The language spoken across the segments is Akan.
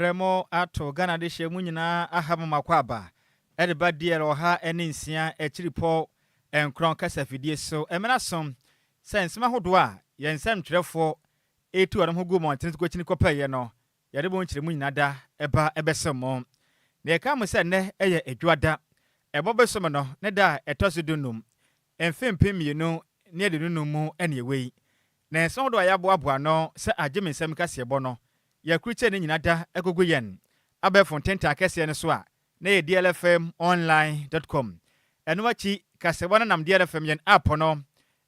Yɛbrɛ mo ato Ghana dehyeɛ mu nyinaa aha mo mako aba ɛde ba DL 106.9 kasafidie so. Ɛmena som sɛ nsɛm ahodoɔ a yɛn nsɛmtwerɛfoɔ ɛtu wɔn ho gu mmɔntene so kɔkyini kɔpɛeɛ no, yɛde bɔ nkyerɛmu nyinaa da ɛba ɛbɛsɛm mo. Na yɛka mo sɛ nnɛ ɛyɛ Adwuada, ɛbɔ bɛsom no ne da a ɛtɔ so 15, mfe 2025 mu. Ɛne ɛwɔ yi na nsɛm ahodoɔ a yɛaboaboa no sɛ agye me nsɛm kaseɛbɔ no, yɛakurukyɛ ne nyinaa da agogo yɛn abɛɛfo ntentan kɛseɛ no so a na yɛ dlfmonline.com. Ɛno akyi, kaseɛbɔ no nam DLFM yɛn app no,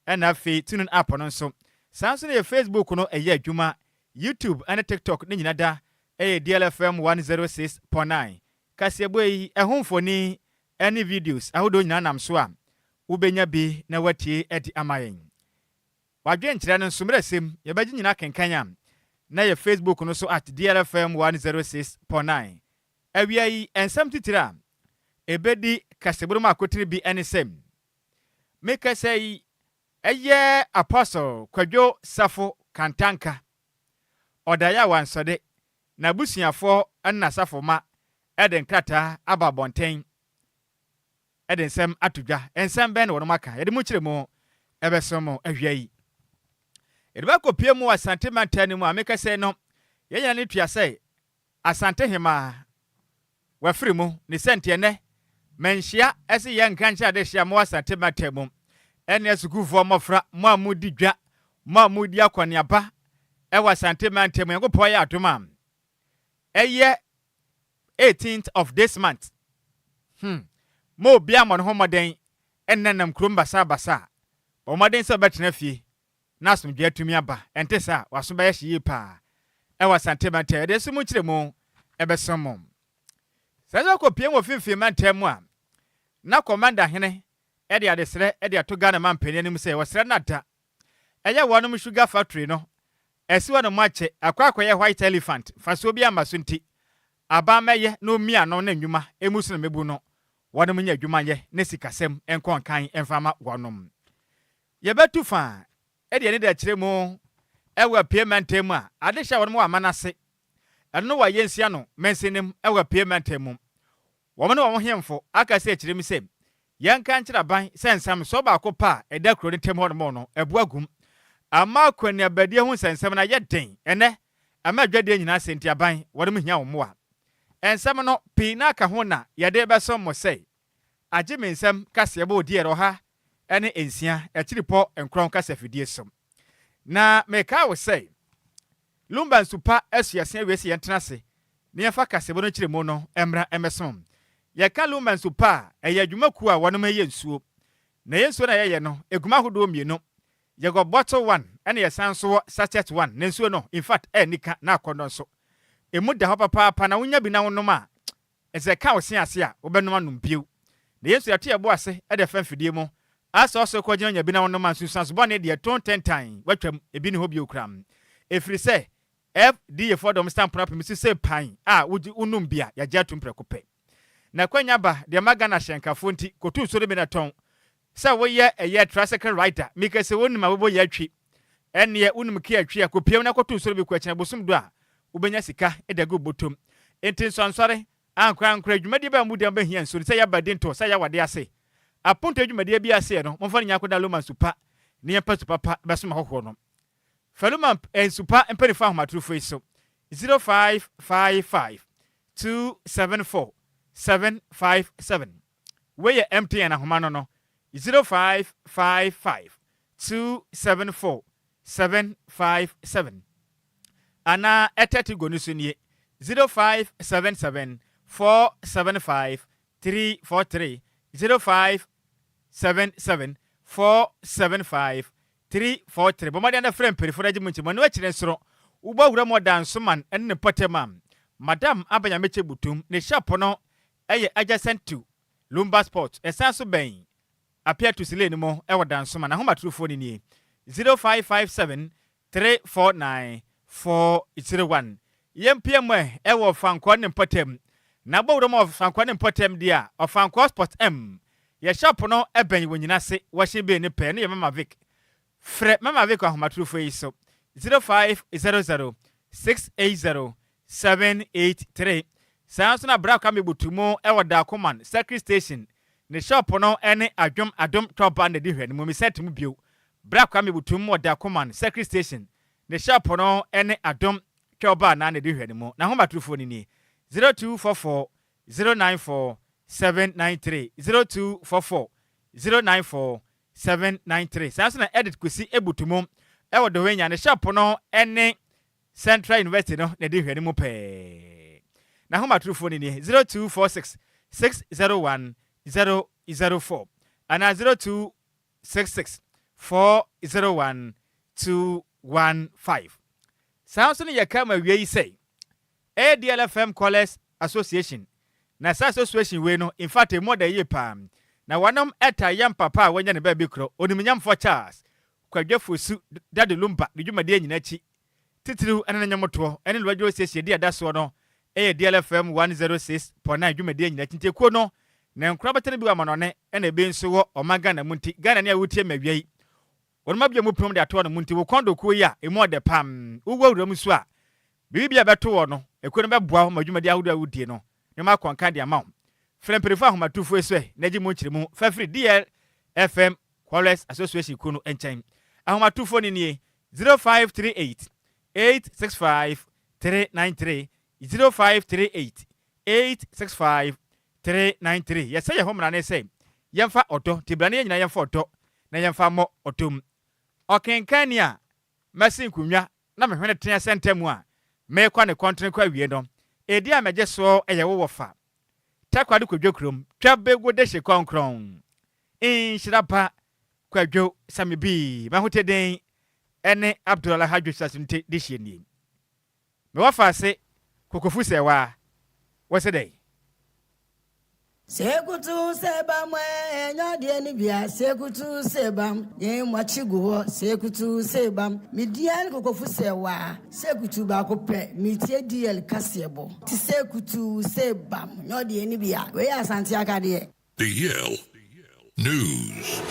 ɛna afei TuneIn app no nso saa nso no, yɛ Facebook no ɛyɛ adwuma, YouTube ɛne TikTok ne nyinaa da ɛyɛ DLFM 106.9. Kaseɛbɔ yi ɛho mfoni ɛne videos ahodoɔ nyinaa nam so a wobɛnya bi na watie ɛde ama yɛn. Wadwenkyerɛ no nso mmerɛsɛm yɛbɛgye nyinaa kenkan a na yɛ Facebook no so @DLFM106.9. Awia yi, nsɛm titiri a ɛbɛdi kasɛboro mu akotene bi ne sɛm mekasa yi ɛyɛ Apostle Kwadwo Safo Kantanka ɔdaeɛ a wansɔde n'abusuafoɔ ne n'asafo ma ɛde nkrataa aba abɔnten ɛde nsɛm ato dwa. Nsɛm bɛn na wɔn aka? Yɛde mu kyerɛ mu ɛbɛsɛm mo. Awia yi yɛde bɛkɔpie mu wɔ Asante mantam no mu a mekasa no, yɛn nyina ne tua sɛ Asante hemaa wafiri mu ne sɛnteɛ nɛ manhyia ɛsɛ yɛn nka nkyɛn ade hyia mo Asante mantam mu ɛne asukuufoɔ mmɔfra mo a modi dwa, mo a modi akɔneaba ɛwɔ Asante mantam mu. Nyankopɔn yɛ adom a, ɛyɛ 18th of this month, mo obi amɔ ne ho mmɔden ɛnna nam kurom basabasa a, bɔ mmɔden sɛ ɔbɛtena fie na asomdwe atumi aba. Ɛnte saa, waso bɛyɛ hye yie paa ɛwɔ Asante mantam. Yɛde nso mu kyerɛ mu ɛbɛsɛm mo. Sɛ sɛ kɔpie wɔ Mfimfini mantam mu a, na Kɔmanda hene ɛde adesrɛ ɛde ato Ghana ma mpanin anim sɛ wɔsrɛ no ada ɛyɛ wɔnom sugar factory no ɛsi hɔ no mu akyɛ akɔ akɔyɛ white elephant, fasoɔ bi ama so, nti aban mɛyɛ na omi ano na nnwuma emu so na mɛbu no wɔnom nyɛ adwuma yɛ ne sikasɛm nkɔ nkan mfa ma wɔnom. Yɛbɛtu fa ɛde ɛne da kyerɛ mu ɛwɔ Apue mantam mu a adehyɛ a wɔnom wɔ ama n'ase ɛno no wɔ yɛnsia no mansinim ɛwɔ Apue mantam mu. Wɔn ne wɔn hemfo aka sɛ akyerɛ mu sɛ yɛnka nkyerɛ aban sɛ nsamsoɔ baako pa a ɛda kuro no ntam hɔ nom no ɛboa gum ama akɔneabadie ho nsɛnsɛm no ayɛ den ɛnɛ ama adwadeɛ nyinaa sɛ, nti aban wɔnom hia wɔn mmoa. Nsɛm no pii na aka ho na yɛde bɛsɔm mo sɛ agye me nsɛm kaseɛ bɔ odi ɛrɛ 106.9 kasafidie so. Na meka wo sɛ Lumba Nsupa asuase awie sɛ yɛntena ase na yɛmfa kaseɛbɔ no kyerɛ mu no mmra mmɛsom. Yɛka Lumba Nsupa a, ɛyɛ adwumakuo a wɔnom yɛ nsuo, na yɛ nsuo no a yɛyɛ no egum ahodoɔ mmienu. Yɛgɔ bottle one ɛna yɛsan so wɔ sachet one. Na nsuo no in fact ɛyɛ nika na akɔnnɔ nso emu da hɔ papaapa, na wonya bi na wonom a, ɛsɛ ka wo se ase a wobɛnom anom bio. Na yɛn nso yɛto yɛbo ase ɛde fa mfidie mu asɛ ɔsɛ kɔgyina nya bi na wonom a, nsunsuanso deɛ ɛto ntentan watwam ebi ne hɔ bio koram, ɛfiri sɛ FDA foɔ dɔm stamp no apem so sɛ pan a wogye wonom bi a yɛagye atom prɛko pɛ. Na kwanya ba deɛ ma Ghana hyɛnkafoɔ nti kɔtu nsuo no bi na tɔn sɛ woyɛ ɛyɛ tricycle rider. Mika sɛ wonim a wobɔ yɛ atwi ɛneɛ wonim ke atwi a kɔpiem na kɔtu nsuo no bi kɔ akyina bosom do a wobɛnya sika de agu bɔtɔm. Nti nsɔnsɔre ankorankora dwumadie bɛɛ mu deɛ bɛhia nsuo no sɛ yɛaba di nto sɛ yɛawade ase aponto dwumadie bi aseɛ no, momfa no nya akɔda Loma Nsupa ne yɛmpa nsu papa bɛsom ahɔhoɔ no. Fa Loma Nsupa mpanimfoɔ ahomatorofo yi so: 0555 274 757. Wei yɛ MTN ahoma no 0555 274 757, anaa ɛtɛte no so nie: 0577 475 343, 0577 475 343. Bɔmmɔden na frɛ mpanyinfoɔ no agye mu nkyɛn. Ɛno akyire nso, wobɔ wura mu ɔda nsoman ne ne mpɔtam a, Madam Abanyamekyɛ Butum ne shop no ɛyɛ adjacent to Lumba Sport, ɛsan so bɛn Apia Tusile no mu ɛwɔ Dansoma. N'ahomatorofoɔ no nie: 0557 349 401. Yɛmpia mu ɛ ɛwɔ Ɔfankɔ ne mpɔtam. Na bɔ wura mu Ɔfankɔ ne mpɔtam deɛ a, Ɔfankɔ Sport M yɛ shop no ɛbɛn wɔ nyina se wɔhyɛ bee ne pɛɛ no yɛ Mama Vic. Frɛ Mama Vic ahomatorofoɔ yi so: 0500 680. 783. Saa nso na Bra Kwame Butumu wɔ Dakoman Circuit Station ne shop no ne Adwom Adom Twɔba na ɛdi hwɛ no mu. Mesɛ mu bio, Bra Kwame Butumu wɔ Dakoman Circuit Station ne shop no ne Adom Twɔba na ɛdi hwɛ no mu. N'ahomatorofoɔ no nie: 0244 094 793, 0244 094 793. Saa nso na Edit Kwesi Ebutumu ɛwɔ Dɔwɛnya ne shop no ne Central University no na ɛdi hwɛ no mu pɛɛ. N'ahomatorofoɔ no nie: 0246 601 004 anaa 0266 401 215. Saa nso no yɛka ma wie yi sɛ ɛyɛ DLFM Callers Association, na saa association wei no, in fact, emu ɔda yie paa na wɔnom ɛta yɛn papa a wɔanya ne baabi korɔ, Onimnyamfoɔ Charles Kwadwo Fosu Daddy Lumba ne dwumadie nyinaa akyi, titiriw ɛne ne nnwomtoɔ ɛne radio station di ɛda soɔ no ɛyɛ DLFM 106.9 dwumadie nyinaa akyi. Nti ekuo no na nkora bɛtɛ no bi wɔ amanɔne, ɛna ebi nso wɔ ɔman Ghana mu. Nti Ghana ne a wotie ma awia yi, wɔn abia mu pɔn de atoɔ no mu. Nti wokɔn do kuo yi a emu ɔdɛ pam, wowɔ wura mu so a, biribi bi a bɛto wɔ no, ekuo no bɛboa wo ma dwumadie ahodoɔ a wodie no nneɛma akɔnka de ama wo. Frɛ mpanyinfoɔ ahomatorofoɔ so ɛ na gye mu nkyerɛmu fɛfiri DLFM Callers Association kuo no nkyɛn. Ahomatorofoɔ no nie: 0538 865 393, 0538 865 393. Yɛsɛ yɛn ho mmara ne sɛ yɛmfa ɔdɔ nti bra ne yɛn nyinaa yɛmfa ɔdɔ na yɛmfa mmɔ ɔdɔ mu. Ɔkenkan ni a mɛsi nkonnwa na mehwene tena sɛ ntɛm a merekɔ ne kɔntene kɔ awie no, edi a mɛgye soɔ ɛyɛ wo wɔfa Takwade Kwadwo kurom twa bɛgu de hye kɔnkrɔn nhyira pa Kwadwo Sami bii mahote den ɛne Abdul Alhadjo Sasunte de hyɛ nie. Mewɔ fa ase Kokofu sɛ waa wɔsɛ dɛ. Sekutu sebam ɛnyɛ deɛ no bia sekutu sebam yɛn mmakyi gu hɔ sekutu sebam media ne Kokofu sɛ waa sekutu baako pɛ metie DL kaseɛbɔ ti sekutu sebam nyɛ deɛ no bia wei yɛ Asante akadeɛ. DL News.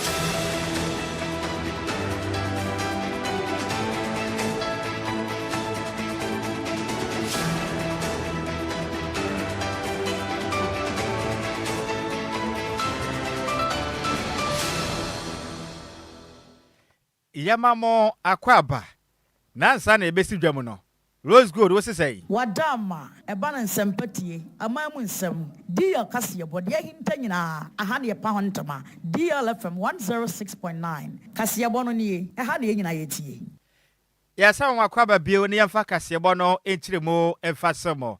Yɛma mo akɔ aba nansa na yɛbɛsi dwa mu no. Rose Gold, wo sesɛ? Wadama ɛba no nsɛmpa tie, aman mu nsɛm, DL kaseɛbɔ deɛ ahinta nyinaa, aha ne yɛpa ho ntoma. DLFM 106.9 kaseɛbɔ no nie, ɛha ne yɛn nyinaa yɛtie. Yɛsa wɔn akɔ aba bio ne yɛmfa kaseɛbɔ no nkyerɛ mu mfa sɛ mo.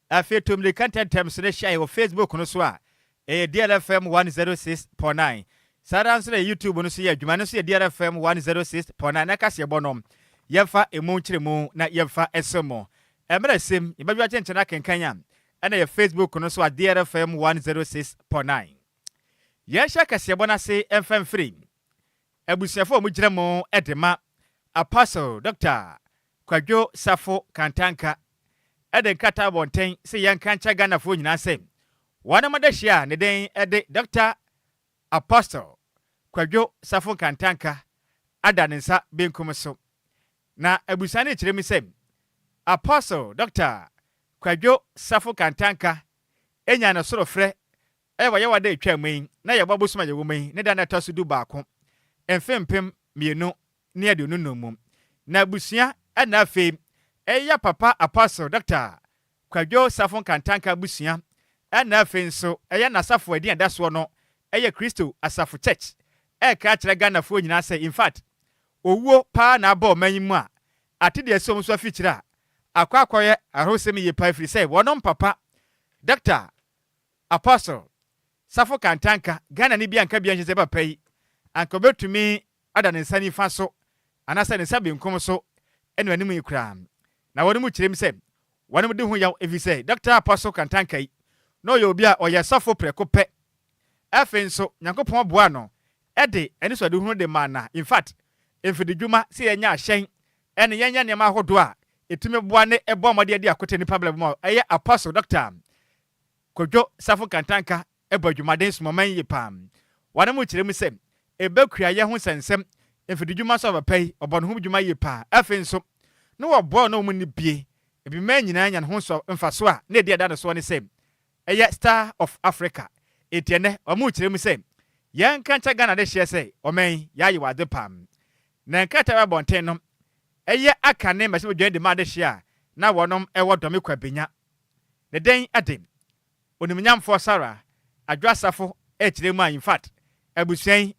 Afei to mmirika ntɛntɛm so ne hyia wɔ Facebook no so a ɛyɛ DLFM 106.9. Saa ara nso na YouTube no so yɛ adwuma no nso yɛ DLFM 106.9. Na kaseɛbɔ no yɛmfa emu nkyerɛ mu na yɛmfa ɛsɛ mo. Mmerɛ sɛm yɛbɛdwa kyenkyɛn akenkan a ɛna yɛ Facebook no so a DLFM 106.9. Yɛnhyɛ kaseɛbɔ no ase mfa mfiri abusuafoɔ a wɔgyina mu de ma Apostle Dr Kwadwo Safo Kantanka ɛde nkrataa abɔnten sɛ yɛnka nkyɛ Ghanafoɔ nyinaa sɛ wɔn adahyia a ne den de Dr Apostle Kwadwo Safo Kantanka ada ne nsa benkum so. Na abusua no kyerɛ mu sɛ Apostle Dr Kwadwo Safo Kantanka enya ne soro frɛ ɛwɔ yɛwɔ da atwa mu yi na yɛbɔ bosom a yɛwɔ mu yi ne da na ɛtɔ so 11, mfe 2025 mu. Na abusua ɛna afei ɛyɛ papa Apostle Dr Kwadwo Safo Kantanka abusua, ɛna afei nso ɛyɛ n'asafo adi ɛda soɔ no ɛyɛ Kristo Asafo Church, ɛɛka kyerɛ Ghanafoɔ nyinaa sɛ in fact owuo paa na abɔ ɔman yi mu a ate deɛ ɛsɛ wɔn nso afikyire a akɔ akɔyɛ ahosɛm yie paa, ɛfiri sɛ wɔnom papa Dr Apostle Safo Kantanka, Ghana ni bi anka bi anhyɛ sɛ papa yi anka obetumi ada ne nsa nifa so anaasɛ ne nsa benkum so ɛna anim yi koraa. Na wɔn mu kyerɛ mu sɛ wɔn mu de ho yaw, ɛfiri sɛ Dr Apostle Kantanka yi na ɔyɛ obi a ɔyɛ sɔfo prɛko pɛ. Afei nso Nyankopɔn boa no ɛde ɛne sɔde de maa na in fact mfididwuma sɛ yɛnyɛ ahyɛn ɛne yɛnyɛ nneɛma ahodoɔ a ɛtumi boa ne ɛbɔ mmɔde adi akote nipa bla mu a ɛyɛ Apostle Dr Kodwo Safo Kantanka ɛbɔ adwumaden somaman yie paa. Wɔn mu kyerɛ mu sɛ ɛbɛkua yɛ ho nsɛnsɛm mfididwuma so, papa yi ɔbɔ ne ho dwuma yie paa. Afei nso na wɔboa na wɔn ni bie. Abibiman nyinaa nya ne ho nsɔ mfaso a na ɛdi ɛda no soɔ ne sɛ ɛyɛ Star of Africa. Enti ɛnnɛ wɔrekyerɛ mu sɛ yɛnka nkyɛ Ghana dehyeɛ sɛ ɔman yi yɛayɛ wɔ ade pa. Na nkrataa wɔ abɔnten no ɛyɛ aka ne mmarahyɛbadwani de ma adehyeɛ a na wɔnom ɛwɔ Dɔme Kwabenya. Ne dɛn ade? Onimnyamfoɔ Sarah Adwo Asafo ɛrekyerɛ mu a infact abusua yi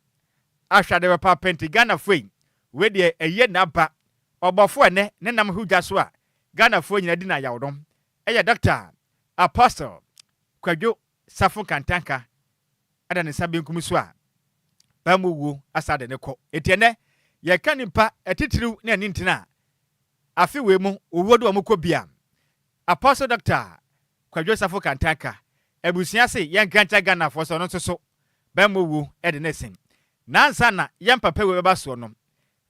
ahwɛ ade papaapa nti Ghanafoɔ yi wei deɛ ayie na aba. Ɔbɔfoɔ ɛnɛ ne nam ho dwa so a Ghanafoɔ nyinaa di no ayaw no yɛ Dɔkta Apostle Kwadwo Safo Kantanka da ne nsa benkum so a bammɔ wuo asa de no kɔ. Enti ɛnɛ yɛka nnipa atitiriw ne anintini a afe wei mu owuo de wɔn kɔ bi a, Apostle Dɔkta Kwadwo Safo Kantanka abusua se yɛnka nkyerɛ Ghanafoɔ sɛ ɔno nso so bammɔ wuo de no sen. Na ansa na yɛn papa wei bɛba soɔ no,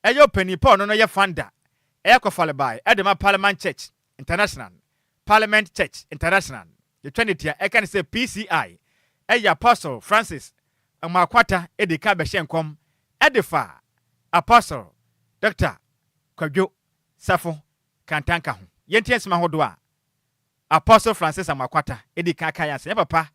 ɛyɛ ɔpanin pa a ɔno no yɛ founder, ɛyɛ Kɔfalebae de ma Parliament Church International, Parliament Church International, yɛtwa ne tia ɛka ne sɛ PCI, ɛyɛ Apostle Francis Amoako-Attah di kan bɛhyɛɛ nkɔm de faa Apostle Dɔkta Kwadwo Safo Kantanka ho. Yɛntie nsɛm ahodoɔ a Apostle Francis Amoako-Attah di kan kaeɛ ansa yɛn papa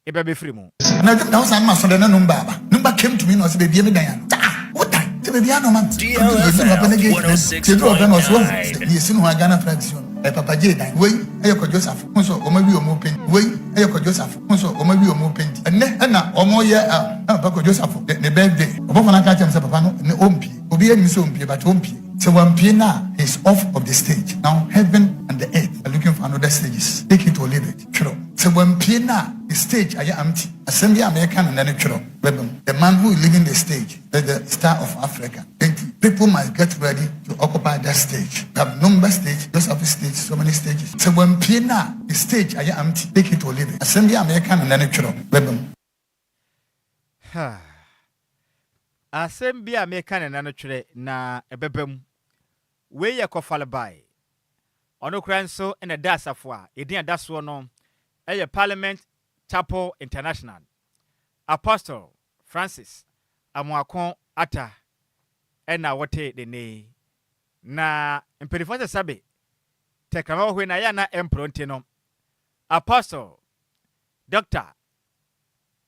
eba bɛfiri mu. Anadwo da wo saa no maso dɛ na numba aba. Numba came to me na ɔse bebie me dan ano. Sɛ ah wo dan sɛ bebie ano ma me. Ɔde yɛsi no hɔ pɛ na gate no adu. Nti eduru hɔ pɛ na ɔse wahu sɛ ne yɛsi no hɔ a Ghana flag si hɔ no ɛyɛ Papa Jay dan. Wei ɛyɛ Kwadwo Safo. Wohu sɛ wɔn awie wɔn paint. Wei ɛyɛ Kwadwo Safo. Wohu sɛ wɔn awie wɔn paint. Ɛnnɛ ɛna wɔn yɛ ah na Papa Kwadwo Safo ne birthday. Ɔbɔfo no aka akyerɛ me sɛ papa no ne ɔmpie. Obiara nim sɛ ɔmpie but ɔmpie. Sɛ wampie no a he is off of the stage. Now heaven and the earth are looking for another stages. Take it or leave it. Twerɛ. Sɛ wampue no a, the stage ayɛ empty. Asɛm bi a mereka no nnɛ no twerɛ bɛba mu. The man who is leaving the stage is the star of Africa. Enti people must get ready to occupy that stage. We have Numba stage, Joseph stage, so many stages. Sɛ wampue no a, the stage ayɛ empty. Take it or leave it. Asɛm bi a mereka no nnɛ no twerɛ bɛba mu. Asɛm bi a mereka no nnɛ no twerɛ na ɛbɛba mu. Wei yɛ Kɔfalebae. Ɔno koraa nso na ɛda asafo a edin a ɛda soɔ no yɛ Parliament Chapel International. Apostle Francis Amoako Attah na wɔte ne nne yi. Na mpanimfoɔ sɛ sɛbe tɛkrɛma wɔ hɔ yi na ɛyɛ a na ɛmporɔ nti no, Apostle Dɔkta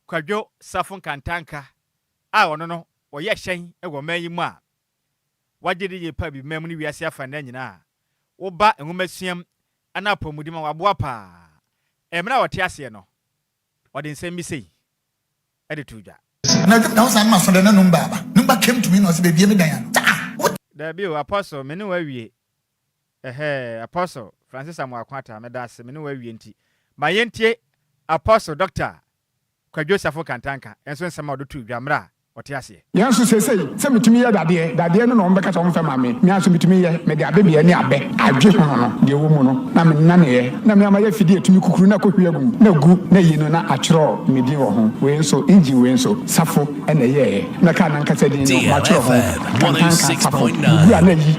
Kwadwo Safo Nkantanka a ɔno no ɔyɛ hyɛn wɔ ɔman yi mu a Wagye di yie pa Abibiman mu ne wiase afanaa nyinaa. Woba nwomasua mu ne apɔwmuden mu a, waboa paa. Mmerɛ a ɔte aseɛ no, ɔde nsɛm bi sei de too dwa. Anadwo da wo saa no maso dɛ na numba aba. Numba came to me na ɔse bebie me dan ano. Sɛ ah wo. Dabi o, Apostle, me ne wo awie. Ɛhɛɛ, Apostle Francis Amoako Attah, meda ase, me ne wo awie nti, ma yɛntie Apostle Doctor Kwadwo Safo Kantanka nso nsɛm a ɔde too dwa mmerɛ a ɔte aseɛ. Nanso seesei, sɛ metumi yɛ dadeɛ, dadeɛ no na wɔbɛka sɛ wɔmfa mma me, me ara nso metumi yɛ, mede abebeɛ ne abɛ adwe hono no, deɛ ɛwɔ mu no, na menaneeɛ, na me ara mayɛ afidie a ɛtumi kukuru na kɔhwie agu mu, na gu, na yi no, na atwerɛ me din wɔ ho, wei nso, engine wei nso, Safo na ɛyɛeɛ, na kaa no ankasa din no, matwerɛ ho, Kantanka Safo, megu a na ayi,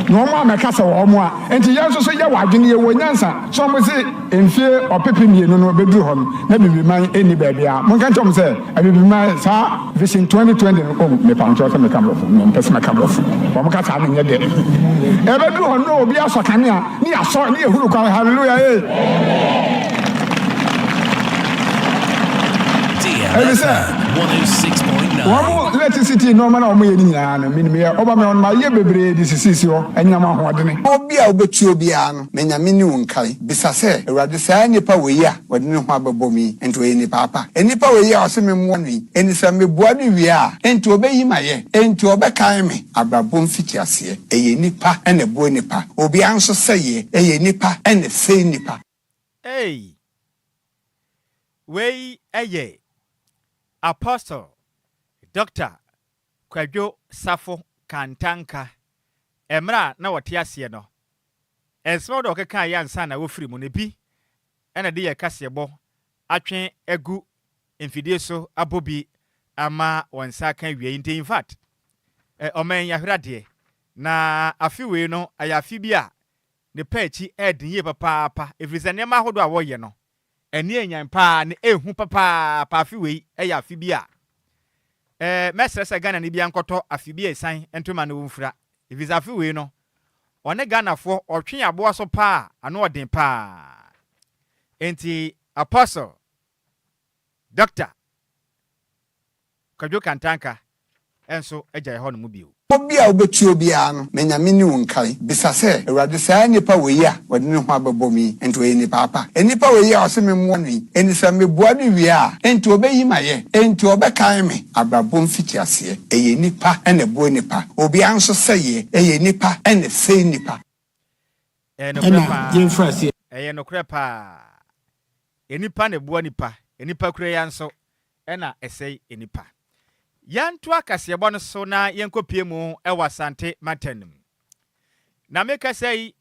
na wɔn a mɛka sɛ wɔn a, enti yɛn nso so yɛwɔ adwene, yɛwɔ nyansa, sɛ wɔse mfeɛ ɔpepe mmienu no bɛduru hɔ no, na Abibiman nni baabiara, monka nkyerɛ wɔn sɛ, Abibiman, saa Vision 2020 no, oh, mepa nkyɛw sɛ meka Borɔfo, mempɛ sɛ mɛka Borɔfo. Wɔn ka saa no nyɛ dɛ. Ɛbɛduru hɔ no na obi asɔ kanea, ne yɛasɔ, ne yɛhunu kwan, hallelujah, ee. Efisɛ wɔn electricity nneɛma na wɔyɛ no nyinaa no, menim yɛ. Ɔba me hɔ no, mayɛ bebree de sisisisi hɔ, anyinam ahoɔdene. Obi a wobɛtua obiara no, manya me ne wo nkae. Bisa sɛ, Awurade, saa nipa wei a ɔde ne ho abɛbɔ me yi, enti ɔyɛ nipa pa? Nipa wei a ɔse memmoa no yi, enti sɛ meboa no wie a, enti ɔbɛyi m'ayɛ? Enti ɔbɛkae me? Abrabɔ mfitiaseɛ, ɛyɛ nipa na ɛboa nipa. Obiara nso sɛeɛ, ɛyɛ nipa na ɛsɛe nipa. Ei! Wei yɛ Apostle Doctor Kwadwo Safo Kantanka mmerɛ a na ɔte aseɛ no, nsɛm ahodoɔ a ɔkekaeɛ ansa na wɔfiri mu no, ebi na ɛde yɛn kaseɛbɔ atwe agu mfidie so abɔ bi ama wɔn nsa aka awiei. Nti in fact, ɔman yi ahwere adeɛ. Na afe wei no, ɛyɛ afe bi a ne pɛ akyi yɛ den yie papaapa, ɛfiri sɛ nneɛma ahodoɔ a wɔyɛ no, ani anyan paa na ɛhu papaapa. Afe wei yɛ afe bi a eh, mɛsrɛ sɛ Ghanani biara nkɔtɔ afe bi a ɛsan ntoma na ɔmfira, ɛfiri sɛ afe wei no, ɔne Ghanafoɔ ɔtwe aboa so paa a ano ɔden paa. Enti Apostle Doctor Kwadwo Kantanka nso gyae hɔ nom bio. Bɔ bi a wobɛtuo biara no, ma Nyame nni wo nkae. Bisa sɛ, Awurade, saa nipa wei a wɔde ne ho abɛbɔ me yi, enti ɔyɛ nipa apa? Nipa wei a ɔse memmoa no yi, enti sɛ meboa no wie a, enti ɔbɛyi m'ayɛ? Enti ɔbɛkae me? Abrabɔ mfitiaseɛ, ɛyɛ nipa na ɛboa nipa. Obiara nso sɛeɛ, ɛyɛ nipa na ɛsɛe nipa. Ɛyɛ nokorɛ Ɛna paa. yɛmfiri aseɛ. Ɛyɛ nokorɛ paa. Nnipa na ɛboa nnipa, nnipa kura yi ara nso na ɛsɛe nnipa. Yɛntoa kaseɛbɔ no so na yɛnkɔpue mu wɔ Asante mantam no mu. Na mekasa yi,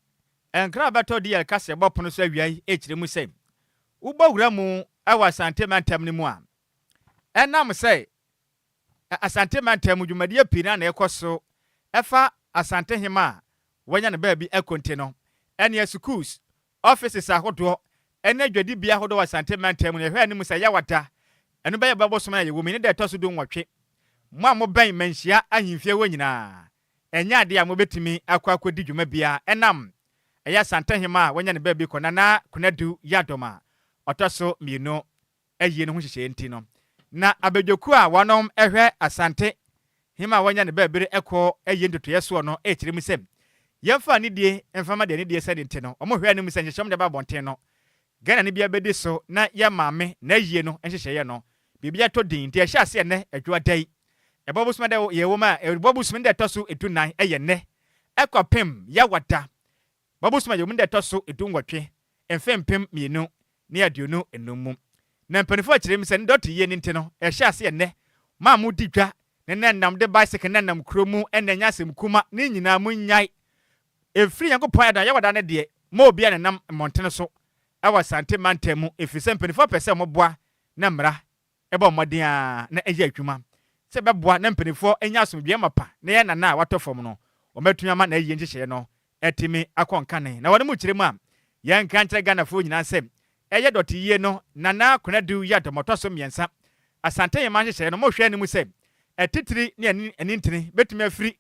nkra a bɛtɔ DL kaseɛbɔ pono so awia yi kyerɛ mu sɛ, wobɔ wura mu wɔ Asante mantam no mu a, ɛnam sɛ Asante mantam mu dwumadie pii no ara na ɛkɔ so ɛfa Asante hema a wanya no baabi akɔ nti no, ɛneɛ sukuus, offices ahodoɔ ne adwadibea ahodoɔ wɔ Asante mantam mu no yɛhwɛ anim sɛ Yawada, ɛno bɛyɛ bɛ bosome a yɛwɔ mu yi ne da ɛtɔ so du nwɔtwe. Mo a mobɛn Manhyia ahemfie hɔ nyinaa, ɛnyɛ adeɛ a mobɛtumi akɔ akɔdi dwuma biara ɛnam ɛyɛ Asante hema a wanya no baabi kɔ Nana Konadu Yiadom a ɔtɔ so mmienu ayie no ho nhyehyɛeɛ nti no, na abadwakuo a wɔnom hwɛ Asante hema a wanya ne bɛɛbere kɔ ayie ntotoeɛ soɔ no rekyerɛ mu sɛ yɛmfa anidie mfa ma deɛ anidie sɛ ne nti no wɔn hwɛ anim sɛ nhyehyɛeɛ wɔn de ba abɔnten no Ghana ni biara bɛdi so na yɛ maame n'ayie no nhyehyɛeɛ no biribi atɔ din nti ɛhyɛ aseɛ nnɛ Adwoada yi ɛbɔ bosome dɛ yɛwɔ mu a ɛbɔ bosome no da ɛtɔ so 14 ɛyɛ nnɛ ɛkɔpem Yawada Bɔbosome a yɛwɔ mu da ɛtɔ so 18, mfe 2025 mu. Na mpanyinfoɔ kyerɛ mu sɛ ne dɔte yie no nti no, ɛhyɛ aseɛ nnɛ. Mo a modi dwa ne nenam de bicycle nenam kuro mu na ɛnyɛ asɛm kuma ne nyinaa monnyae. Ɛfiri Nyankopɔn ayɛ da yɛwɔ da no deɛ, ma obiara nenam mmɔntene so wɔ Asante mantam mu ɛfiri sɛ mpanyinfoɔ pɛ sɛ wɔboa na mmara bɔ mmɔden ara na ɛyɛ adwuma sɛ ɛbɛboa na mpanimfoɔ anya asomdwoeɛ mapa na yɛn nana a watɔ fam no, wɔatumi ama n'ayie nhyehyɛeɛ no atumi akɔ nkane. Na wɔn mu kyerɛ mu a, yɛnka nkyerɛ Ghanafoɔ nyinaa sɛ ɛyɛ dɔte yie no Nana Konadu Yiadom ɔtɔ so mmiɛnsa Asante Hemaa nhyehyɛeɛ no, mohwɛ anim sɛ atitire ne anintini bɛtumi afiri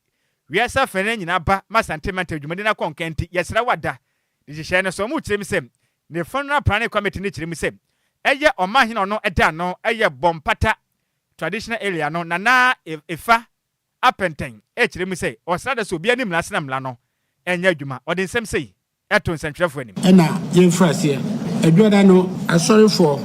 wiase afanan nyinaa ba ma Asante mantam dwumadi no akɔ nkan nti, yɛsrɛ wo ada Nhyehyɛe no so, wɔkyerɛ mu sɛ, ne Funeral Planning Committee no kyerɛ mu sɛ, ɛyɛ ɔmanhene a ɔno da ano yɛ Bɔ Mpata Traditional Area no Nana Efa Apɛntɛn kyerɛ mu sɛ, ɔsra da sɛ obiara nni mmara ase na mmara no nyɛ adwuma. Ɔde nsɛm sei to nsɛntwerɛfoɔ anim. Ɛna yɛmfiri aseɛ. Adwuada no, asɔrefoɔ,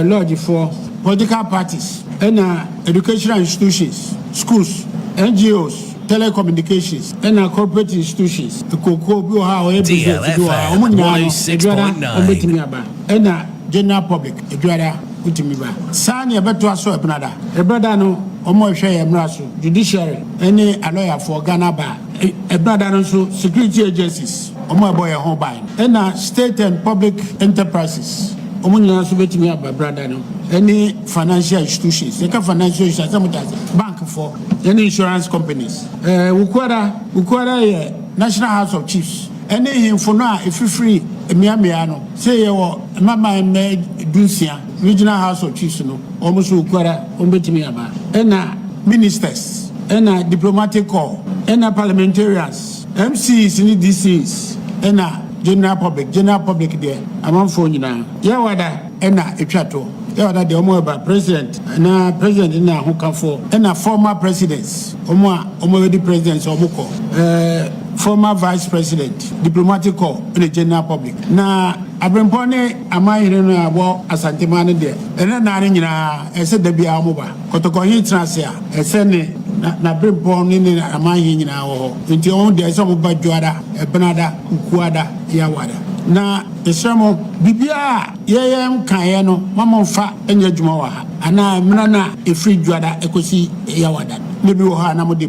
lodgefoɔ, political parties, ɛna educational institutions, schools, NGOs, telecommunications, ɛna corporate institutions, nkurokuo bi wɔ hɔ a wɔyɛ business bi wɔ hɔ a, wɔn nyinaa no, Adwuada wɔbɛtumi aba. Ɛna general public, Adwuada wotumi ba. Saa na yɛbɛtoa so Ɛbenada. Ɛbenada no, wɔn a wɔhwɛ yɛn mmara so, judiciary, ɛne alɔyafoɔ, Ghana Bar. Ɛbenada no nso, security agencies, wɔn a ɛbɔ yɛn ho ban, ɛna state and public enterprises, wɔn nyinaa nso bɛtumi aba brada no, ɛne financial institutions. Yɛka financial institutions, sɛ mo ta ase, bankfoɔ, ɛne insurance companies. Ɛɛ Wukuada, Wukuada yɛ National House of Chiefs, ɛne nhemfo no a ɛfifiri mmeammea no. Sɛ yɛwɔ mmaman mmɛ dunsia, Regional House of Chiefs no, wɔn nso Wukuada, wɔn bɛtumi aba. Ɛna ministers, ɛna diplomatic corps, ɛna parliamentarians. MCs ne DCs ɛna general public, general public deɛ amanfoɔ nyinaa. Yawada ɛna ɛtwa toɔ. Yawada deɛ wɔn ɛba president anaa president ne ahokafoɔ ɛna former presidents wɔn a wɔn abɛdi president sɛ wɔn kɔ ɛɛ former vice president, diplomatic corps ɛna general public. Na aberempɔn ne amanhene no a ɛwɔ Asanteman no deɛ ɛna naa no nyinaa ɛsɛ da biara wɔn ba. Kɔtɔkɔhene tena ase a, ɛsɛ ne n'aberempɔn ne ne amanhene nyinaa wɔ hɔ. Enti wɔn deɛ, ɛsɛ sɛ wɔba Dwoada, Ɛbenada, Kukuada, Yawada. Na mesrɛ mo, biribiara a yɛyɛ nkaeɛ no, mma mommfa nnyɛ adwuma wɔ ha, anaa mmara no a ɛfiri Dwoada kɔsi Yawada no. Na ebi wɔ hɔ a na mode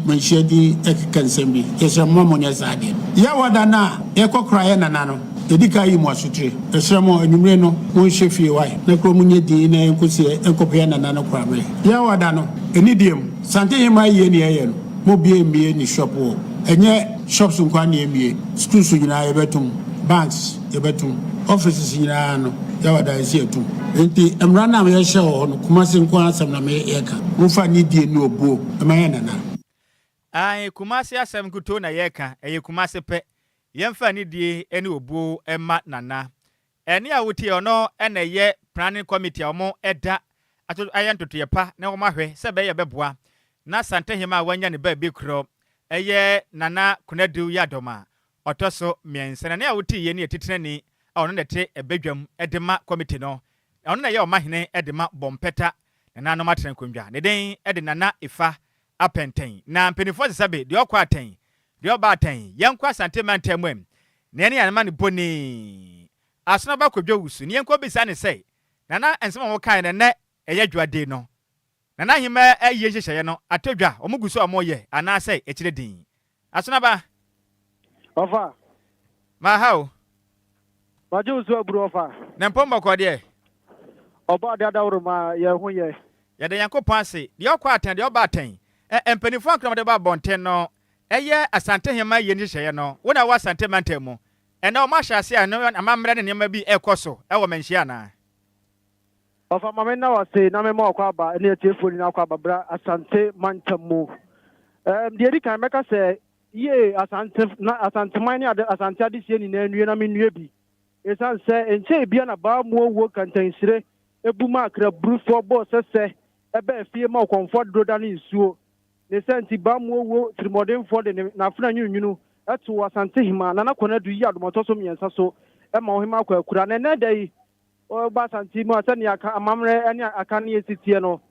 manhyia din keka nsɛm bi. Yɛsrɛ mo, mma monnyɛ saa adeɛ no. Yawada no a yɛkɔkora yɛn nana no, Yɛdi kan yi mo asotire. Yɛsrɛ mo, anwummere no, monhyɛ fie wae, na kurom nyɛ dinn na yɛnkɔsi nkɔpɛ yɛn nana no koraberɛ. Yawa da no, anidie mu, Sante Hemaa yie ne yɛyɛ no, mo biara mmue ne shop wɔ, ɛnyɛ shops nko ara na yɛmmue, schools nyinaa yɛbɛtom, banks yɛbɛtom, offices nyinaa no, Yawa da yɛsi yɛtom. Enti mmara no a yɛhyɛ wɔ hɔ no, Kumasi nko ara asɛm na me yɛka. Momfa anidie ne obuo mma yɛn nana. Ae, Kumasi asɛm nkutoo na yɛreka, ɛyɛ Kumasi pɛ. Yɛmfa anidie ne obuo mma Nana. Ɛnne a wotie ɔno na ɛyɛ Planning Committee a wɔda ato ayɛ ntotoeɛ pa na wɔahwɛ sɛ ɛbɛyɛ ɛbɛboa na Asantehema a wanya ne baabi korɔ ɛyɛ Nana Konadu Yiadom a ɔtɔ so mmiɛnsa. Na nea wotee yei no yɛ titenani a ɔno na ɛte badwam de ma committee no. Ɔno na ɛyɛ ɔmahene de ma Bɔmpɛta nananom atena nkonnwa. Ne din de Nana Ifa Apɛntɛn. Na mpanimfoɔ sesa be, deɛ ɔkɔ atɛn, deɛ ɔba atɛn. Yɛnkɔ Asante mantam mu ɛ, na yɛne yɛn amanebɔni Asonoba Kwadwo Wusu na yɛnkɔbisa no sɛ, Nana nsɛm a wɔkaeɛ no ɛnnɛ ɛyɛ dwoade no, Nana Ahemaa ayie nhyehyɛeɛ no atɔ dwa, wɔn gu so a wɔreyɛ anaasɛ akyire din? Asonaba. Ɔfa. Maha o. Magye wo so aburu ɔfa. Ne mpɔn bɔkɔɔ deɛ. Ɔbɔ ade adaworo ma yɛn ho yɛ. Yɛda Nyankopɔn ase. Deɛ ɔkɔ atɛn, deɛ ɔba atɛn. Ɛ mpanimfoɔ ankra wɔde ba abɔnten no, ɛyɛ Asante Hemaa ayie nhyehyɛeɛ no. Wo na wowɔ Asante mantam mu. Ɛnnɛ wɔahyɛ aseɛ a ɛno amammerɛ ne nneɛma bi rekɔ so wɔ Manhyia anaa? Ɔfa ma me nna wo ase na me ma ɔkɔ aba ne atiefoɔ nyinaa akɔ aba bra Asante mantam mu. Ɛɛm deɛ ɛdi kan mɛka sɛ yie Asante na Asanteman ne ade Asante adehyeɛ nyinaa nnue na mennue bi. Ɛsiane sɛ nkyɛɛ bia na baa muo wuo kantanhyire bu maa kraburufoɔ bɔɔ sɛsɛ ɛbaa fie ma ɔkɔmfoɔ aduro dane nsuo. Ne saa nti baa muo wuo tirimɔdenfoɔ de ne n'afena nwununwunu too Asante hemaa Nana Konadu yi adomɔtɔ so mmiɛnsa so ma ɔhemaa Kwaakura. Na ɛnnɛ da yi Woba Asante mu a, sɛnea aka amammerɛ ne akanneɛ si teɛ no,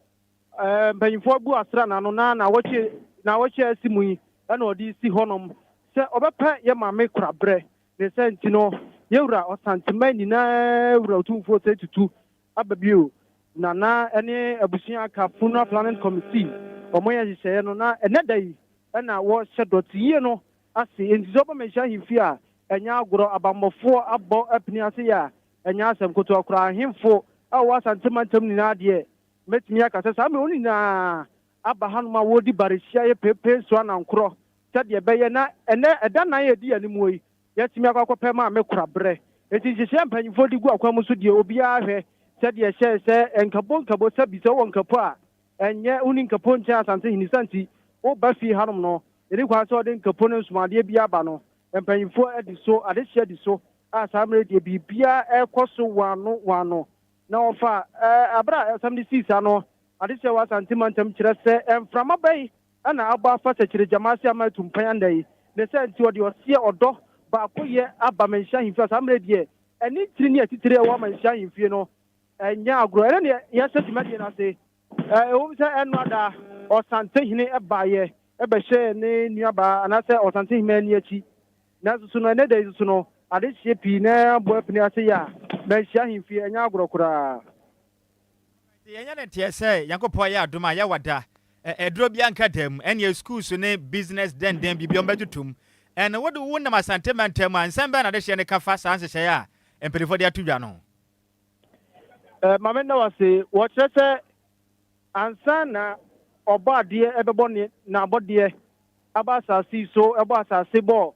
mpanyimfoɔ abu asra n'ano na naawɔtwe naawɔtwe a asi mu yi na ɔde resi hɔnom sɛ ɔbɛpɛ yɛ maame koraberɛ. Ne saa nti no, yɛ wura Ɔsanteman nyinaa wura Otumfoɔ Osei Tutu aba bio. Nana ne abusua aka Funeral Planning Committee, wɔyɛ nhyehyɛeɛ no na ɛnnɛ da yi na wɔhyɛ dɔte yie no ase. Enti sɛ woba Manhyia Ahemfie a, ɛnyɛ agorɔ. Abammɔfoɔ abɔ apini ase yɛ a, ɛnyɛ asɛm ketewa koraa. Ahemfo a wɔwɔ Asante mantam nyinaa deɛ, mɛtumi aka sɛ saa mmerɛ wɔn nyinaa aba hanom a wɔredi barehyia yɛ peepee nso anankorɔ sɛdeɛ ɛbɛyɛ na ɛnnɛ ɛda nnan a ɛdi yɛn anim yi, yɛatumi akɔ akɔpɛ maame koraberɛ. Enti nhyehyɛeɛ a mpanimfoɔ de gu akwan mu so deɛ, obiara hwɛ sɛdeɛ ɛhyɛɛ sɛ nkabo nkabo sɛbi sɛ wowɔ nkapo a, ɛnyɛ wonni nkapo nkyɛn Asante hene sɛ nti woba fie hanom no, ɛni kwan sɛ wɔde nkapo ne nsomadeɛ biara ba no. Mpanyimfoɔ adi so, adehyeɛ adi so a saa mmerɛ yi deɛ biribiara rekɔ so wɔano wɔano. Na wɔfa ɛɛ berɛ a asɛm no sii saa no, adehyeɛ wɔ Asante mantam kyerɛ sɛ mframa bɛn na abɔ afa Sɛkyerɛ-Gyama ase ama atu mpan anna yi. Ne saa nti wɔde ɔseɛ, ɔdɔ, baakoyɛ aba Manhyia ahemfie a saa mmerɛ yi deɛ ɛne ntini ne atitire a ɛwɔ Manhyia ahemfie no nyɛ agorɔ. Ɛno deɛ yɛhyɛ dwumadie no ase. Ɛwom sɛ ɛno ada Ɔsantehene baeɛ bɛhyɛɛ ne nuabaa anaasɛ Ɔsantehemmaa ani akyi, nanso so no ɛnnɛ da yi nso no adehyeɛ pii na abɔ apini ase yɛ a manhyia ahemfie, ɛnyɛ agorɔ koraa. Enti yɛnyɛ no nteɛ sɛ Nyankopɔn ayɛ adom a yɛwɔ da, aduro biara nka da mu, ɛneɛ schools ne business dɛndɛn biribi wɔn bɛtoto mu. Ɛno wode wo nam Asante mantam mu a, nsɛm bɛn na adehyeɛ no ka fa saa nhyehyɛeɛ a mpanimfoɔ de ato dwa no ho? Ma menna wo ase. Wɔkyerɛ sɛ ansa na Ɔbɔadeɛ bɛbɔ ne n'abɔdeɛ aba asase yi so, ɛbɔ asase bɔ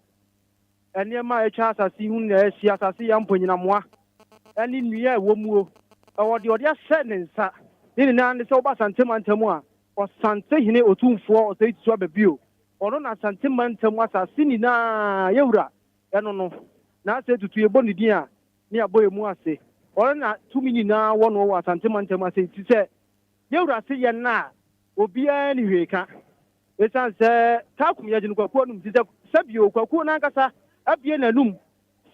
nneɛma a atwa asase yi ho nyinaa ahyia, asase yɛ mponyinamoa ne nnua a ɛwɔ muo, ɛwɔ deɛ ɔde ahyɛ ne nsa. Ne nyinaa ne sɛ woba Asante mantam a, Ɔsante Hene Otumfoɔ Osei Tutu aba bio. Ɔno na Asante mantam asase nyinaa yɛ wura, ɛno no. Na Osei Tutu yɛbɔ ne din a, ne abɔ yɛn mu ase. Ɔno na tumi nyinaa wɔ no wɔ Asante mantam ase nti sɛ yɛwura ase yɛ nna a, obiara nni hwee ka. Esiane sɛ Takum yɛ gyene Kwaku anum nti sɛ sɛbio Kwaku no ankasa abue n'anum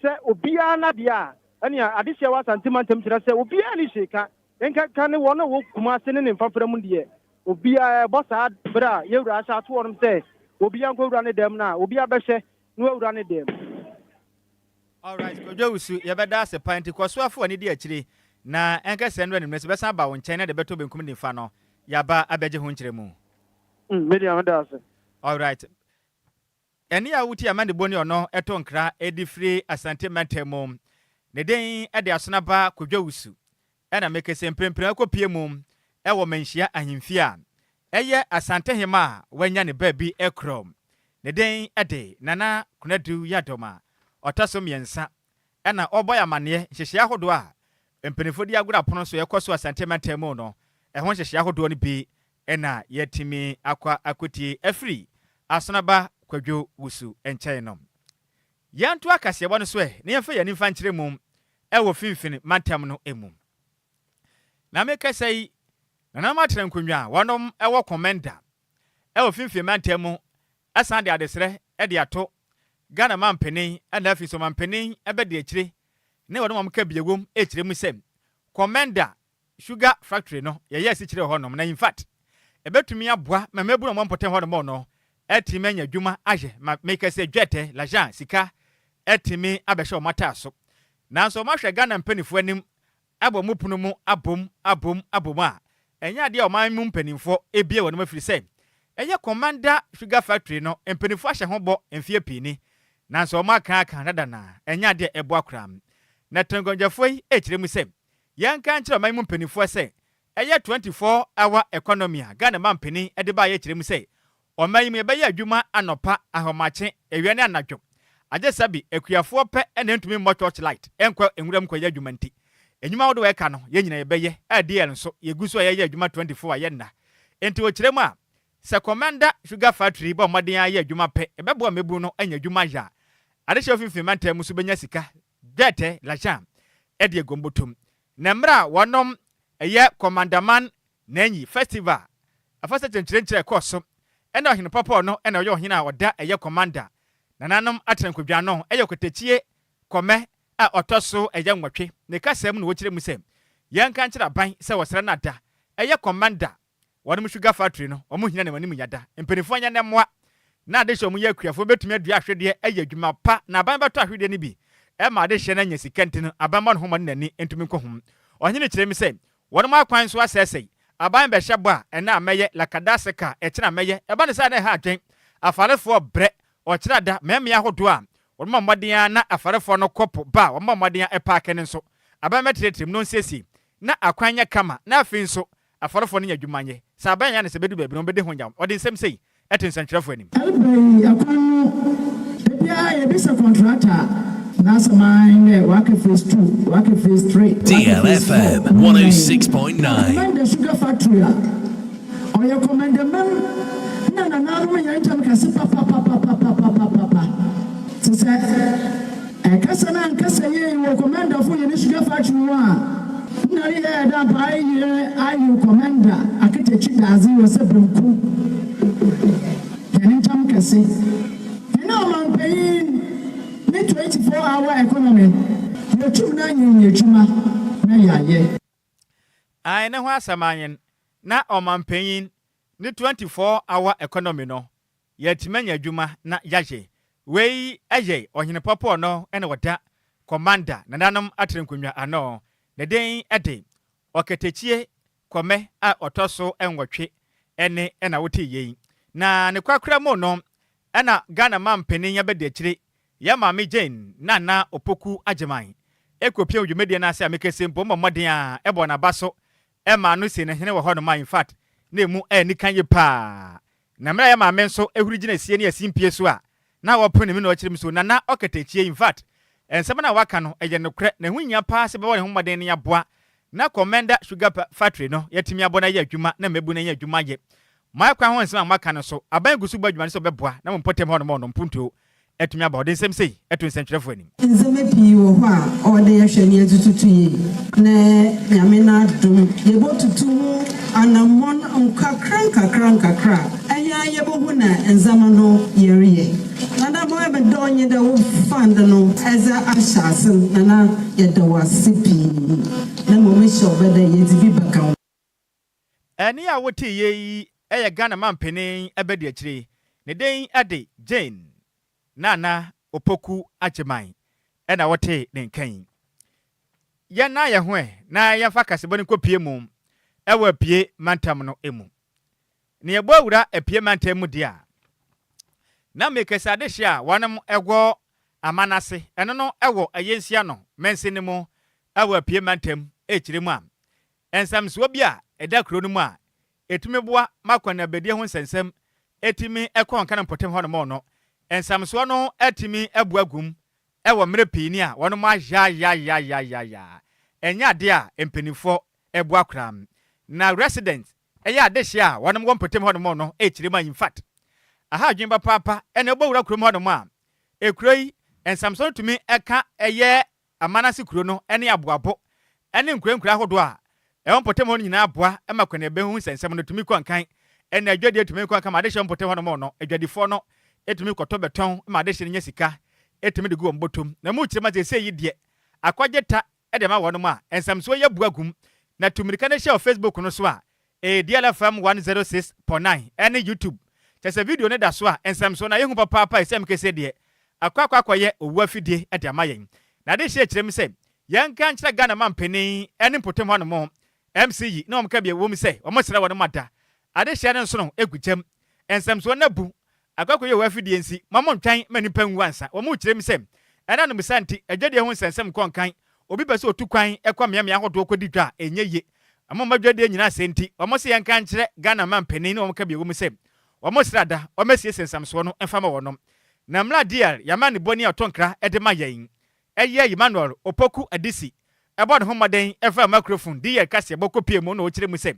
sɛ obiara nna deɛ a, ɛnea adehyeɛ wɔ Asante mantam kyerɛ sɛ obiara nni hwee ka. Nkanka ne wɔn a wɔwɔ Kumase ne ne mfafra mu deɛ, obiara ɛbɔ saa berɛ a yɛwura ahyɛ ato wɔnom sɛ obiara nkɔwura ne dɛm no a, obiara bɛhyɛ na wawura ne dɛm. Alright Kwadwo Owusu, yɛbɛda ase paa nti kɔ so afa w'ani di akyire na ɛnkɛ sɛ nnora anwummerɛ sɛ bɛsan aba wo nkyɛn na deɛ ɛbɛtɔ benkum ne nifa no yɛaba abɛgye ho nkyerɛmu. Mm, me deɛ meda ase. Alright. Ɛnne a wotie Amanebɔ ni ɔno ɛto nkra ɛde firi Asante mantam mu. Ne din de Asonaba Kwadwo Owusu. Ɛna mekese mprempren akɔpue mu wɔ Manhyia Ahemfie a ɛyɛ Asantehema a wanya ne baabi korɔ. Ne din de Nana Konadu Yiadom a ɔtɔ so mmiɛnsa ɛna ɔbɔ yɛn amaneɛ nhyehyɛe ahodoɔ a mpaninfoɔ di agorɔ apono so ɛkɔ so Asante mantam mu no ɛho nhyehyɛe ahodoɔ no bi na yɛatumi akɔ akɔtie afiri Asonaba Kwadwo Wusu nkyɛn no. Yɛntoa kaseɛbɔ no so ɛ na yɛmfa yɛn ani mfa nkyerɛ mu wɔ Finfin mantam no mu. Na mekasa yi, nananom atena nkonnwa a wɔnom wɔ Komenda wɔ Finfin mantam mu san de adesrɛ de ato Ghana mampanin na afei nso ɔmampanin bɛdi akyire ne wɔnom a wɔka bi wom rekyerɛ mu sɛ Komenda Sugar factory no yɛyɛ asikyire wɔ hɔnom na infact ɛbɛtumi aboa ma mmabunu a wɔwɔ mpɔtam hɔnom no atumi anya adwuma ayɛ ma meka sɛ dwɛtɛ, l'argent, sika atumi abɛhyɛ wɔn ataaso. Nanso wɔahwɛ Ghana mpaninfoɔ anim abɔ wɔn pono mu abom abom abom a ɛnyɛ adeɛ a ɔman mu mpaninfoɔ bue wɔn afiri sɛ ɛyɛ Commander Sugar Factory no mpaninfoɔ ahyɛ ho bɔ mfeɛ pii ni nanso wɔn aka aka dada na ɛnyɛ adeɛ a ɛboa koraa. Na Tɛnkwangyafoɔ yi rekyerɛ mu sɛ Yɛnka nkyerɛ ɔman yi mu mpaninfoɔ sɛ ɛyɛ 24 hour economy a Ghana mampanin de baeɛ kyerɛ mu sɛ ɔman yi mu yɛbɛyɛ adwuma anɔpa, ahomakye, awia ne anadwo. Agye sɛbe akuafoɔ pɛ na ɛntumi mmɔ torch light nkɔ nwura mu kɔyɛ adwuma nti. Nnwuma ahodoɔ a ɛka no yɛn nyinaa yɛbɛyɛ a DL nso yɛgu so a yɛyɛ adwuma 24 a yɛnna. Enti wɔkyerɛ mu a sɛ Komenda Sugar Factory bɔ mmɔden ara yɛ adwuma pɛ ɛbɛboa mmabunu no anya adwuma ayɛ a adehyeɛ mfimfini mantam mu nso bɛnya sika Dwɛtɛ, Lajan, de agu wɔn bɔtɔm. Na mmerɛ a wɔnom yɛ Kɔmandaman Nanyi Festival afahyɛ kyɛnkyerɛnkyerɛ kɔɔ so, ɛna Ɔhene Pɔpɔɔ no na ɔyɛ ɔhene a ɔda ɛyɛ Kɔmanda nananom atenankɔdwa ano, ɛyɛ Ɔkatakyie Kɔmɛ a ɔtɔ so ɛyɛ nwɔtwe, ne kasa mu na wɔkyerɛ mu sɛ, Yɛnka nkyerɛ aban sɛ wɔsrɛ no ada ɛyɛ Kɔmanda Wɔnom sugar factory no wɔn hia na wɔn anim nya da. Mpaninfoɔ nyɛ nɛ mmoa na adehyeɛ wɔn yɛ akuafoɔ bɛtumi adua ahwedeɛ ayɛ adwuma pa na aban bɛtɔ ahwedeɛ no bi ma adehyeɛ no anya sika nti no aban mmɔ ne ho mmɔden nani ntumi nkɔ ho. Ɔhene kyerɛ mi sɛ wɔnom akwan nso asɛesɛe. Aban bɛhyɛ bɔ a ɛnɛ a mɛyɛ lakadase car ɛkyena mɛyɛ ɛba no saa na ɛha adwen. Afarefoɔ brɛ ɔkyerɛ ada mɛmea ahodoɔ a wɔn mmɔ mmɔden ara na afarefoɔ no kɔ po ba a wɔn mmɔ mmɔden a ɛpaake no nso aban bɛtrɛtrɛ mu na ɔnsiesie na akwan nyɛ kama na afei nso Afɔrefo no nya adwuma nyɛ. Sɛ aban yɛ no sɛ ebedu baabi no, wɔbedi ho yaw. Ɔde nsɛm sei to nsɛnkyerɛwfo anim. Ɛreba yi, ɛkwan no, da biara yɛbisa kɔntrata n'asɛm ara nye dɛ wɔaka phase two, wɔaka phase three, wɔaka phase four, DLFM ɔno na yɛyɛ. 106.9. Komenda Sugar Factory a ɔyɛ Komendamam na nananom hɛn ntam kɛse papapapapapapapa. Tse sɛ ɛkasa no annkasa yie wɔ Komendafo hɛn sugar factory ho a, nna reyɛ dɛ ampa ayɛ ayew Komenda aketakyi dadze wɔ sɛ banku hɛn ntam kɛse. Hɛn ɔmampanyin ne 24 hour economy yetum na yɛnyɛ edwuma na yɛayɛ. Ae ne ho asɛm anyen na ɔmampanyin ne 24 hour economy no Yɛatumi anya adwuma na yɛayɛ. Wei yɛ Ɔhene Pɔpɔɔ no na ɔda Kɔmanda nananom aterenkonwa ano. Ne din de Ɔkatakyie Kɔmɛ a ɔtɔ so nwɔtwe ne na wotee yei. Na ne korakora mu no na Ghana manpanin abadiakyire yɛn Maame Jane Nana Opoku Agyemang kɔpiam dwumadie no ase a mekese mpo mmɔ mmɔden ara bɔɔ n'aba so maa no sii no hene wɔ hɔnom a infact na ɛmu anika yie paa. Na mmerɛ a yɛ maame nso huri gyina sie ne asimpie so a na ɔpene me na ɔkyerɛ me so Nana ɔkatakyie infact nsɛm no a waka no ɛyɛ nokorɛ na ɛho hia paa sɛ bɛbɔ ne ho mmɔden na yɛaboa na Commenda sugar factory no yɛatumi abɔ no ayɛ adwuma na mmabu no anya adwuma ayɛ. Mo kwan ho nsɛm a moaka no nso aban gu so bɔ adwuma no sɛ ɔbɛboa na mo mpɔtam hɔ nom ɔno mpuntuo atumi aba. Ɔde nsɛm sei to nsɛntwerɛfoɔ anim. Ndzɛmba pii wɔ hɔ a ɔwɔ dɛ yɛhwɛ na yɛdze tutu yie, na Nyame n'adom yebotutu ho anamɔn nkakrankakra-nkakra a, hɛn ara yebohu na ndzɛmba no yɛreyɛ. Nana ma ɔyɛ me dɛ nye dɛ wo fund no edze ahyɛ ase no, Nana yɛda wo ase pii, na mbom mehyɛ wo bɛ dɛ yɛdze bi bɛka ho. Ɛnne a woteeɛ yi yɛ Ghana mampanin abadiakyire, ne din de Jane Nana Opoku Agyemang na wotee ne nka yi. Yɛnnan yɛn ho ɛ na yɛmfa kasabɔ no nkɔpue mu wɔ Apue mantam no mu. Na yɛbɔ awura Apue mantam mu deɛ a, na Mekese adehye a wɔnom wɔ aman ase, ɛno no wɔ Ayensiano mansini mu wɔ Apue mantam rekyerɛ mu a, Nsamsoɔ bi a ɛda kuro no mu a ɛtumi boa ma akɔneabadie ho nsɛnsɛm tumi kɔ nka no mpɔtam hɔnom no, nsamsoɔ no atumi abu agu mu wɔ mmerɛ pii ni a wɔnom ayaayaayaayaaya. Ɛnyɛ adeɛ a mpaninfoɔ boa koraa. Na resident yɛ adehyeɛ a wɔnom wɔ mpɔtam hɔnom no rekyerɛ mu a infact aha adwene papaapa. Ɛna wobɔ wura kurom hɔnom a, ekuro yi Nsamsoɔ no tumi ka ɛyɛ Amanase kuro no ne Aboabo ne nkura nkura ahodoɔ a ɛwɔ mpɔtam hɔ no nyinaa boa ma kɔneaba ho nsɛnsɛm no tumi kɔ nkan. Ɛna adwadie tumi kɔ nkan ma adehyeɛ wɔ mpɔtam hɔnom no, adwadifoɔ no tumi kɔtɔ bɛtɔn ma adehyeɛ no nya sika tumi de gu wɔn bɔtɔm. Na mu kyerɛ ma seesei yi deɛ akɔgye ta de ama wɔnom a, nsamsoɔ yi abu agum. Na tu mmirika no hyɛ wɔ Facebook no so a ɛyɛ DLFM 106.9 ɛne YouTube. Kyerɛ sɛ video no da so a, nsɛmso no ayɛ hu papaapa esiane kese deɛ akɔ akɔ akɔyɛ owu afidie de ama yɛn. Na adehyeɛ kyerɛ mu sɛ yɛnka nkyerɛ Ghana mampanin ne mpɔtam hɔ nom MC yi na wɔn ka bi ɛwom sɛ wɔn srɛ wɔnom ada adehyeɛ no nsono gu gyam. Nsɛmsoɔ no abu Akɔakɔyɛ wɔ afidie nsi ma mo ntwɛn ma nnipa nwu ansa. Wɔn rekyerɛ mu sɛ, ɛnam no saa nti, adwadie ho nsɛnsɛm nkɔ nkan. Obi pɛ sɛ ɔtu kwan kɔ mmeammea ahodoɔ kɔdi dwa a, ɛnyɛ yie. Wɔn mma dwadie nyinaa asɛe nti, wɔn se yɛnka nkyerɛ Ghana mampanin ne wɔn ka bio wɔ mu sɛ, wɔn srɛ ada, wɔmmɛsiesie nsamsoɔ no mfa ma wɔnom. Na mmra DR, yɛn amanebɔni a ɔtɔ nkra de ma yɛn. Ɛyɛ Emmanuel Opoku Adisi bɔɔ ne ho mmɔden faa makrofon dii yɛn kaseɛbɔ kɔpuee mu na ɔkyerɛ mu sɛ,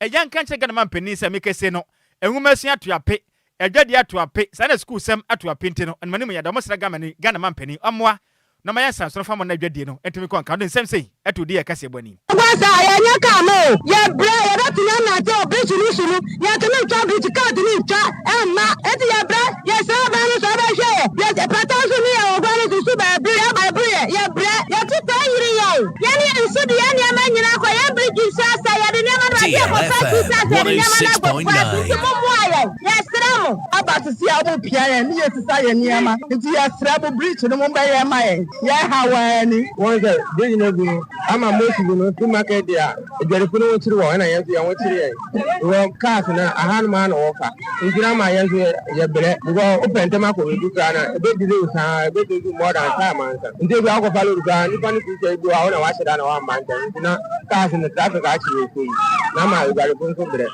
Ɛyɛ nka nkyerɛ Ghana manpanin sɛ mekese no, nwomasua ato ape, adwadie ato ape, saa na sukuusɛm ato ape nti no, ɛnoma no mu yɛda wɔsrɛ Ghana manpanin ɔmmoa na ɔma yɛn nsansono fa mo na adwadie no ntumi nkɔ nka. Ɔde nsɛm sei too dii yɛn kaseɛbɔ ani. Ɛba saa a, yɛnyɛ kaa no o, yɛbrɛ, yɛbɛtumi anante o, bridge no so no, yɛntumi ntwa bridge, kaa ntumi ntwa mma, enti yɛbrɛ, yɛsrɛ aban no sɛ ɔbɛhwɛ yɛ, yɛ pata nso ne yɛ wɔ gua no so, nsu ba ɛbere yɛ, ɛbere yɛ, yɛbrɛ. Yɛtu kwan yiri yɛn, yɛne yɛn nsu de yɛn nneɛma nyinaa kɔ, yɛn bridge nso asɛe, yɛde nneɛma no baabi a yɛkɔfa akyiri sɛ asɛ yɛde nneɛma no agu kwan so, nti mommoa yɛn, yɛsrɛ mo. Aba sisi a ɔmo pia yɛn ne yɛsesa yɛn nneɛma nti yɛsrɛ mo bridge no mombɛyɛ ma yɛn. Yɛn haw ara ni. Wɔn sɛ bridge no agu no ama most no fi market day a adwadifo no ho kyere wɔn ɛna yɛn nso yɛn ho kyere yɛn wɔ cars no ahanom ara na wɔfa nti na ama yɛn nso yɛ brɛ because wopɛ ntɛm akɔ baabi koraa na ebe delay wo saa ebe take you more than time ansa nti ebi akɔfa load koraa nipa no fi sɛ ebi wɔ a wo na wahyɛ da na wamma ntɛm nti na cars no traffic akye wɔ kurom na ama adwadifo nso brɛ.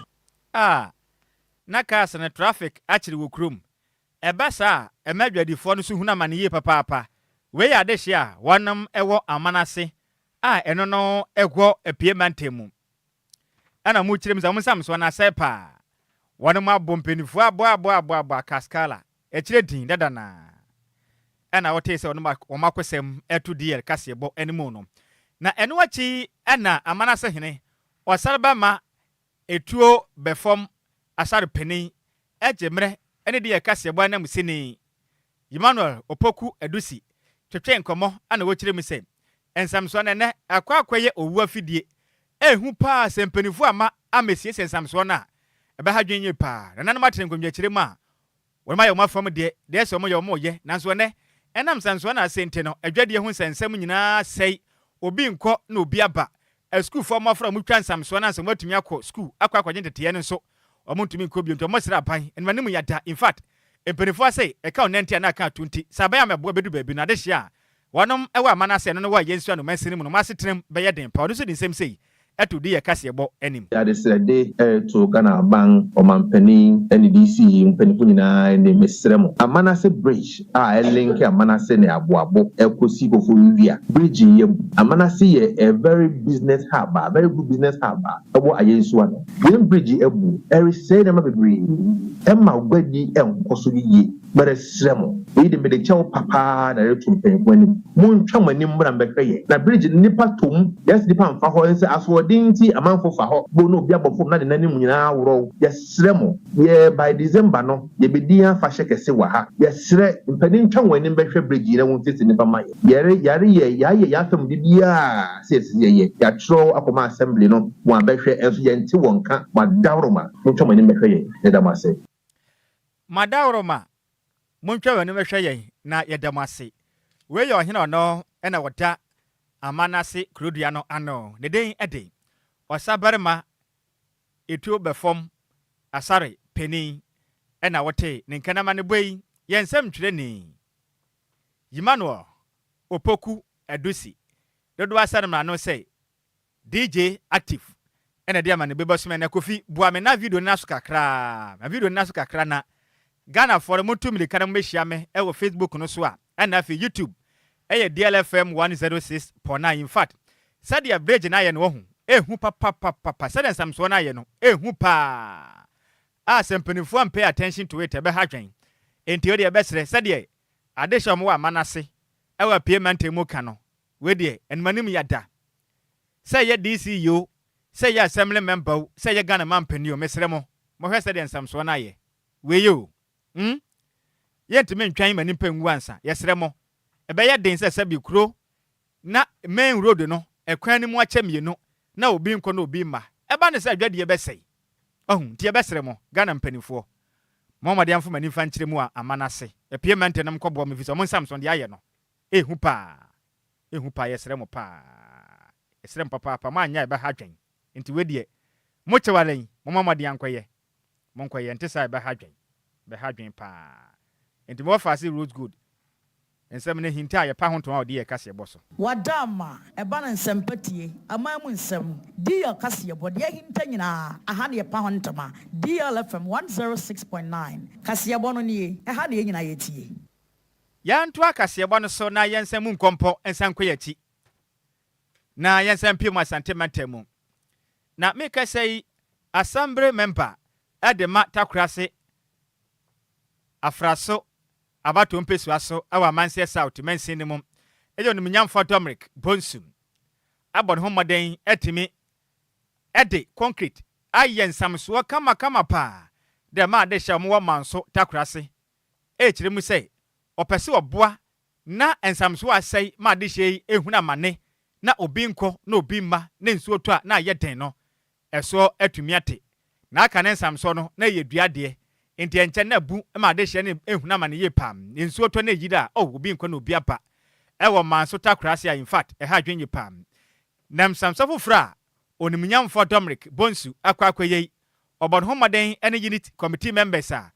A na cars no traffic akyere wɔ kurom Ɛba saa a, ɛma adwadifoɔ no nso hunu amane yie papaapa. Wei yɛ adehyeɛ a wɔnom wɔ aman ase a ɛno no wɔ Apue mantam mu. Ɛna wɔn kyerɛ mu sɛ wɔn nsamsoɔ no asɛe paa. Wɔnom abɔ mpaninfoɔ abɔ abɔ abɔ abɔ akaskala, ɛkyerɛ din dada no ara. Ɛna wotee sɛ wɔnom wɔn akosɛm ɛto DL kaseɛbɔ no mu no. Na ɛno akyi ɛna aman ase hene Ɔsareba Etuo bɛfam asar panin gye mmerɛ ne deɛ kaseɛbɔ ananmusini Emmanuel Opoku Adusi twetwee nkɔmmɔ na wɔkyerɛ mu sɛ, nsamsoɔ no ɛnnɛ akɔ akɔyɛ owu afidie. Ɛhu paa sɛ mpaninfoɔ amma ammɛsiesie nsamsoɔ no a, ɛbɛha dwen yie paa. Nananom atene nkonnwakyire mu a Wɔn ayɛ wɔn afam deɛ, deɛ ɛsɛ wɔn yɛ wɔn reyɛ, nanso ɛnnɛ, ɛnam nsansoɔ no ase nti no, adwadie ho nsɛnsɛm nyinaa asɛe, obi nkɔ na obi aba, asukuufoɔ mmɔfra a wɔtwa nsamsoɔ no ansa wɔatumi akɔ sukuu akɔ akɔgye nteteeɛ no nso, wɔntumi nkɔ bio nti wɔsrɛ aban, ɛno anim yɛ da, in fact, mpanimfoɔ ase ɛka ɔnanti anaa ɛka ato nti, sɛ aban ammɛboa bɛdu baabi no, adehyeɛ a wɔnom wɔ aman ase ɛno ne wɔ yɛn nsuano mansini mu no, wɔn asetenam bɛyɛ den paa. Ɔno nso de nsɛm sei to di yɛ kaseɛbɔ anim. Yɛde adesrɛde reto Ghana aban, ɔmanpanin ne DC mpanyinfo nyinaa anim, mesrɛ mo. Amanase bridge a ɛlinke Amanase ne Aboabo ɛkɔsi Koforidua bridge yi abu. Amanase yɛ a very business hub a very good business hub a ɛwɔ Ayensuano. Yɛn bridge yi abu, ɛresɛe nneɛma bebree, ɛmma guadi nkɔ so yiye. Meresrɛ mo, eyi de mede kyɛw pa paa na ɛreto mpanyimfo anim, montwa mo ani mmra mmɛhwɛ yɛn. Na bridge no nnipa tɔ mu, yɛse nnipa mfa hɔ, ɛnsɛ asoɔden nti amanfo fa hɔ, bo na obi abɔ fam na ne nan mu nyinaa aworɔw. Yɛsrɛ mo, yɛ by December no yɛbɛdi yɛn afahyɛ kɛse wɔ ha. Yɛsrɛ, mpanin ntwa wɔn ani mbɛhwɛ bridge yi na wonsiesie nnipa ma yɛn. Yɛre, yɛareyɛ, yɛayɛ yɛn afamude biara sɛ yɛsɛ sɛ yɛyɛ, yɛatwerɛw akɔma assembly no, wɔn abɛhwɛ, nso yɛnte wɔn nka, mo adaworoma, montwa mo ani mbɛhwɛ yɛn. Yɛda mo ase. Mo adaworoma, montwa mo ani mmɛhwɛ yɛn, na yɛda mo ase. Wei yɛ ɔhene a ɔno na ɔda aman ase kurodua no ano. Ne din de Ɔsabarima Etuo Bɛfam Asare Panin na wotee ne nka no amanebɔ yi yɛ nsɛmtwerɛni Emmanuel Opoku Adusi dodoɔ asɛ no mmara no sɛ DJ Active ɛna ɛde ama no bɛbɔ soma ɛnɛ Kofi boa me na video no naso kakra ma video no naso kakra na Ghana foɔ no montu mirika na mommɛhyia me ɛwɔ Facebook no so a ɛna afei YouTube ɛyɛ DLFM 106.9 in fact sɛdeɛ bridge no ayɛ no wahu ɛhu papapapapa sɛdeɛ nsamsoɔ no ayɛ no ɛhu paa a sɛ mpanimfoɔ ampay attention to it ɛbɛha dwen enti wodeɛ ɛbɛsrɛ sɛdeɛ adehyɛ wɔn wɔ ama no ase. wɔ Apue mantam mu ka no, wei deɛ, animanim yada. Sɛ ɛyɛ DC o, sɛ ɛyɛ Assembly member o, sɛ ɛyɛ Ghana mampanin o, mesrɛ mo, mohwɛ sɛdeɛ nsamsoɔ no ayɛ. Wei o, hmm? Yɛntumi ntwɛn ma nnipa nwu ansa, yɛsrɛ mo. Ɛbɛyɛ den sɛ sɛbi kuro na main road no, ɛkwan no mu akyɛ mmienu na obi nkɔ na obi mma. Ɛba no sɛ adwadie bɛsɛe. Wahu? Nti yɛbɛsrɛ mo, Ghana mpanimfoɔ, mommɔ mmɔden mfa mo ani mfa nkyerɛ mu a aman ase. Apue mɛntɛ nom kɔboa mo efisɛ ɔmo nsamso deɛ ayɛ no, ehu paa. Ehu paa, yɛsrɛ mo paa. Yɛsrɛ mo papaapa, moanyɛ a ɛbɛha adwen. Nti wei deɛ, mo kyɛw ara yi, mommɔ mmɔden ankɔyɛ. Monkɔyɛ, ɛnte saa a ɛbɛha adwen. Ɛbɛha adwen paa. Nti mewɔ faase rose gold. Nsɛm no hinta a yɛpa ho ntoma a wɔde yɛɛ kaseɛbɔ so. Wada ama ɛba no nsɛmpa tie, aman mu nsɛm, DL kaseɛbɔ, deɛ ahinta nyinaa, aha na yɛpa ho ntoma, DL FM 106.9, kaseɛbɔ no nie, ɛha na yɛn nyinaa yɛtie. Yɛntoa kaseɛbɔ no so na yɛnsan mu nkɔmpɔ nsan nkɔ yɛn akyi na yɛnsan mpue mu Asante mantam mu. Na mekasa yi, Assemble member de ma Takorase Afraso abatoɔ mpesua so wɔ Amanseɛ South mansin no mu yɛ Onimnyamfoɔ Domric Bonsu abɔ ne ho mmɔden atumi de concrete ayɛ nsamsoɔ kamakama paa de ama adehye a wɔwɔ Manso Takorase rekyerɛ mu sɛ ɔpɛ sɛ ɔboa na nsamsoɔ a asɛe ma adehyeɛ yi hunu amane na obi nkɔ na obi mma na nsuo tɔ a na ayɛ den no ɛsoɔ atumi ate. Na aka ne nsamsoɔ no, na ɛyɛ dua deɛ, enti ɛnkyɛ na abu ma adehyeɛ no ehunu amane yie paa. Nsuo tɔ na ɛyiri a, oh, obi nkɔ na obi aba. Ɛwɔ Manso Takora ase a, in fact, ɛha adwene yie paa. Na nsamsoɔ foforɔ a Onimunyamfoɔ Domrick Bonsu akɔ akɔyɛ yi, ɔbɔ ne ho mmɔden ne Unit Committee members a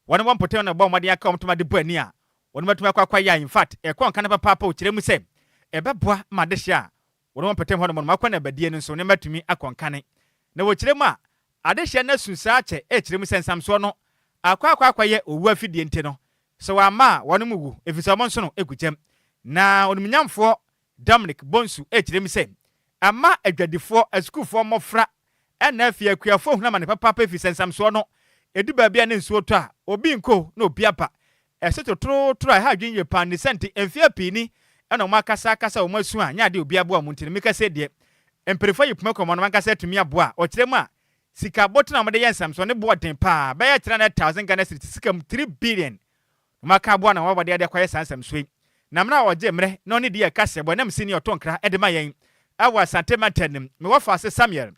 wɔn wɔ mpɔtam na ɛbɔ mmɔden aka wɔn ntoma de bɔ ani a wɔn bɛtumi akɔ akɔyɛ a, in fact, ɛkɔ nka no papaapa, ɔkyerɛ mu sɛ ɛbɛboa ma adehyeɛ a Wɔn a wɔmpɛtɛm hɔnom no, m'akɔneabadie no nso, nneɛma atumi akɔ nkane. Na wɔkyerɛ mu a, adehyeɛ no asu saa kyɛ ɛrekyerɛ mu sɛ nsamsoɔ no akɔ akɔ akɔyɛ owuo afidie nti no, sɛ wɔamma a, wɔnom wu, ɛfiri sɛ wɔn nsono gu gyam. Na Onimnyamfoɔ Dominic Bonsu rekyerɛ mu sɛ, ɛma adwadifoɔ, asukuufoɔ mmɔfra, ɛna afei akuafoɔ hunu amane papaapa ɛfiri sɛ nsamsoɔ no, ɛdu baabi a na nsuo tɔ a, obi nkɔ o, na obi aba. Ɛse totorotoro a ɛha adwene yie paa ne sɛ nti mfeɛ pii ni na wɔn akasa akasa wɔn asu a nyɛ adeɛ a obiara boa wɔn nti no meka sei deɛ mpaninfoɔ ayi poma kɔ wɔn ankasa atumi aboa a ɔkyerɛ mu a sika abotene a wɔde yɛ nsamsoɔ ne boɔ den paa bɛyɛ 300,000 Ghana cedis sika mu 3 billion na wɔn aka aboa na wɔn abɔde ade akɔyɛ saa nsamsoɔ yi na mmerɛ a ɔgye mmerɛ na ɔne deɛ ɛka sɛ bɔ nam sini ɔtɔ nkra de ma yɛn ɛwɔ Asante mantam no mu mewɔ faase Samuel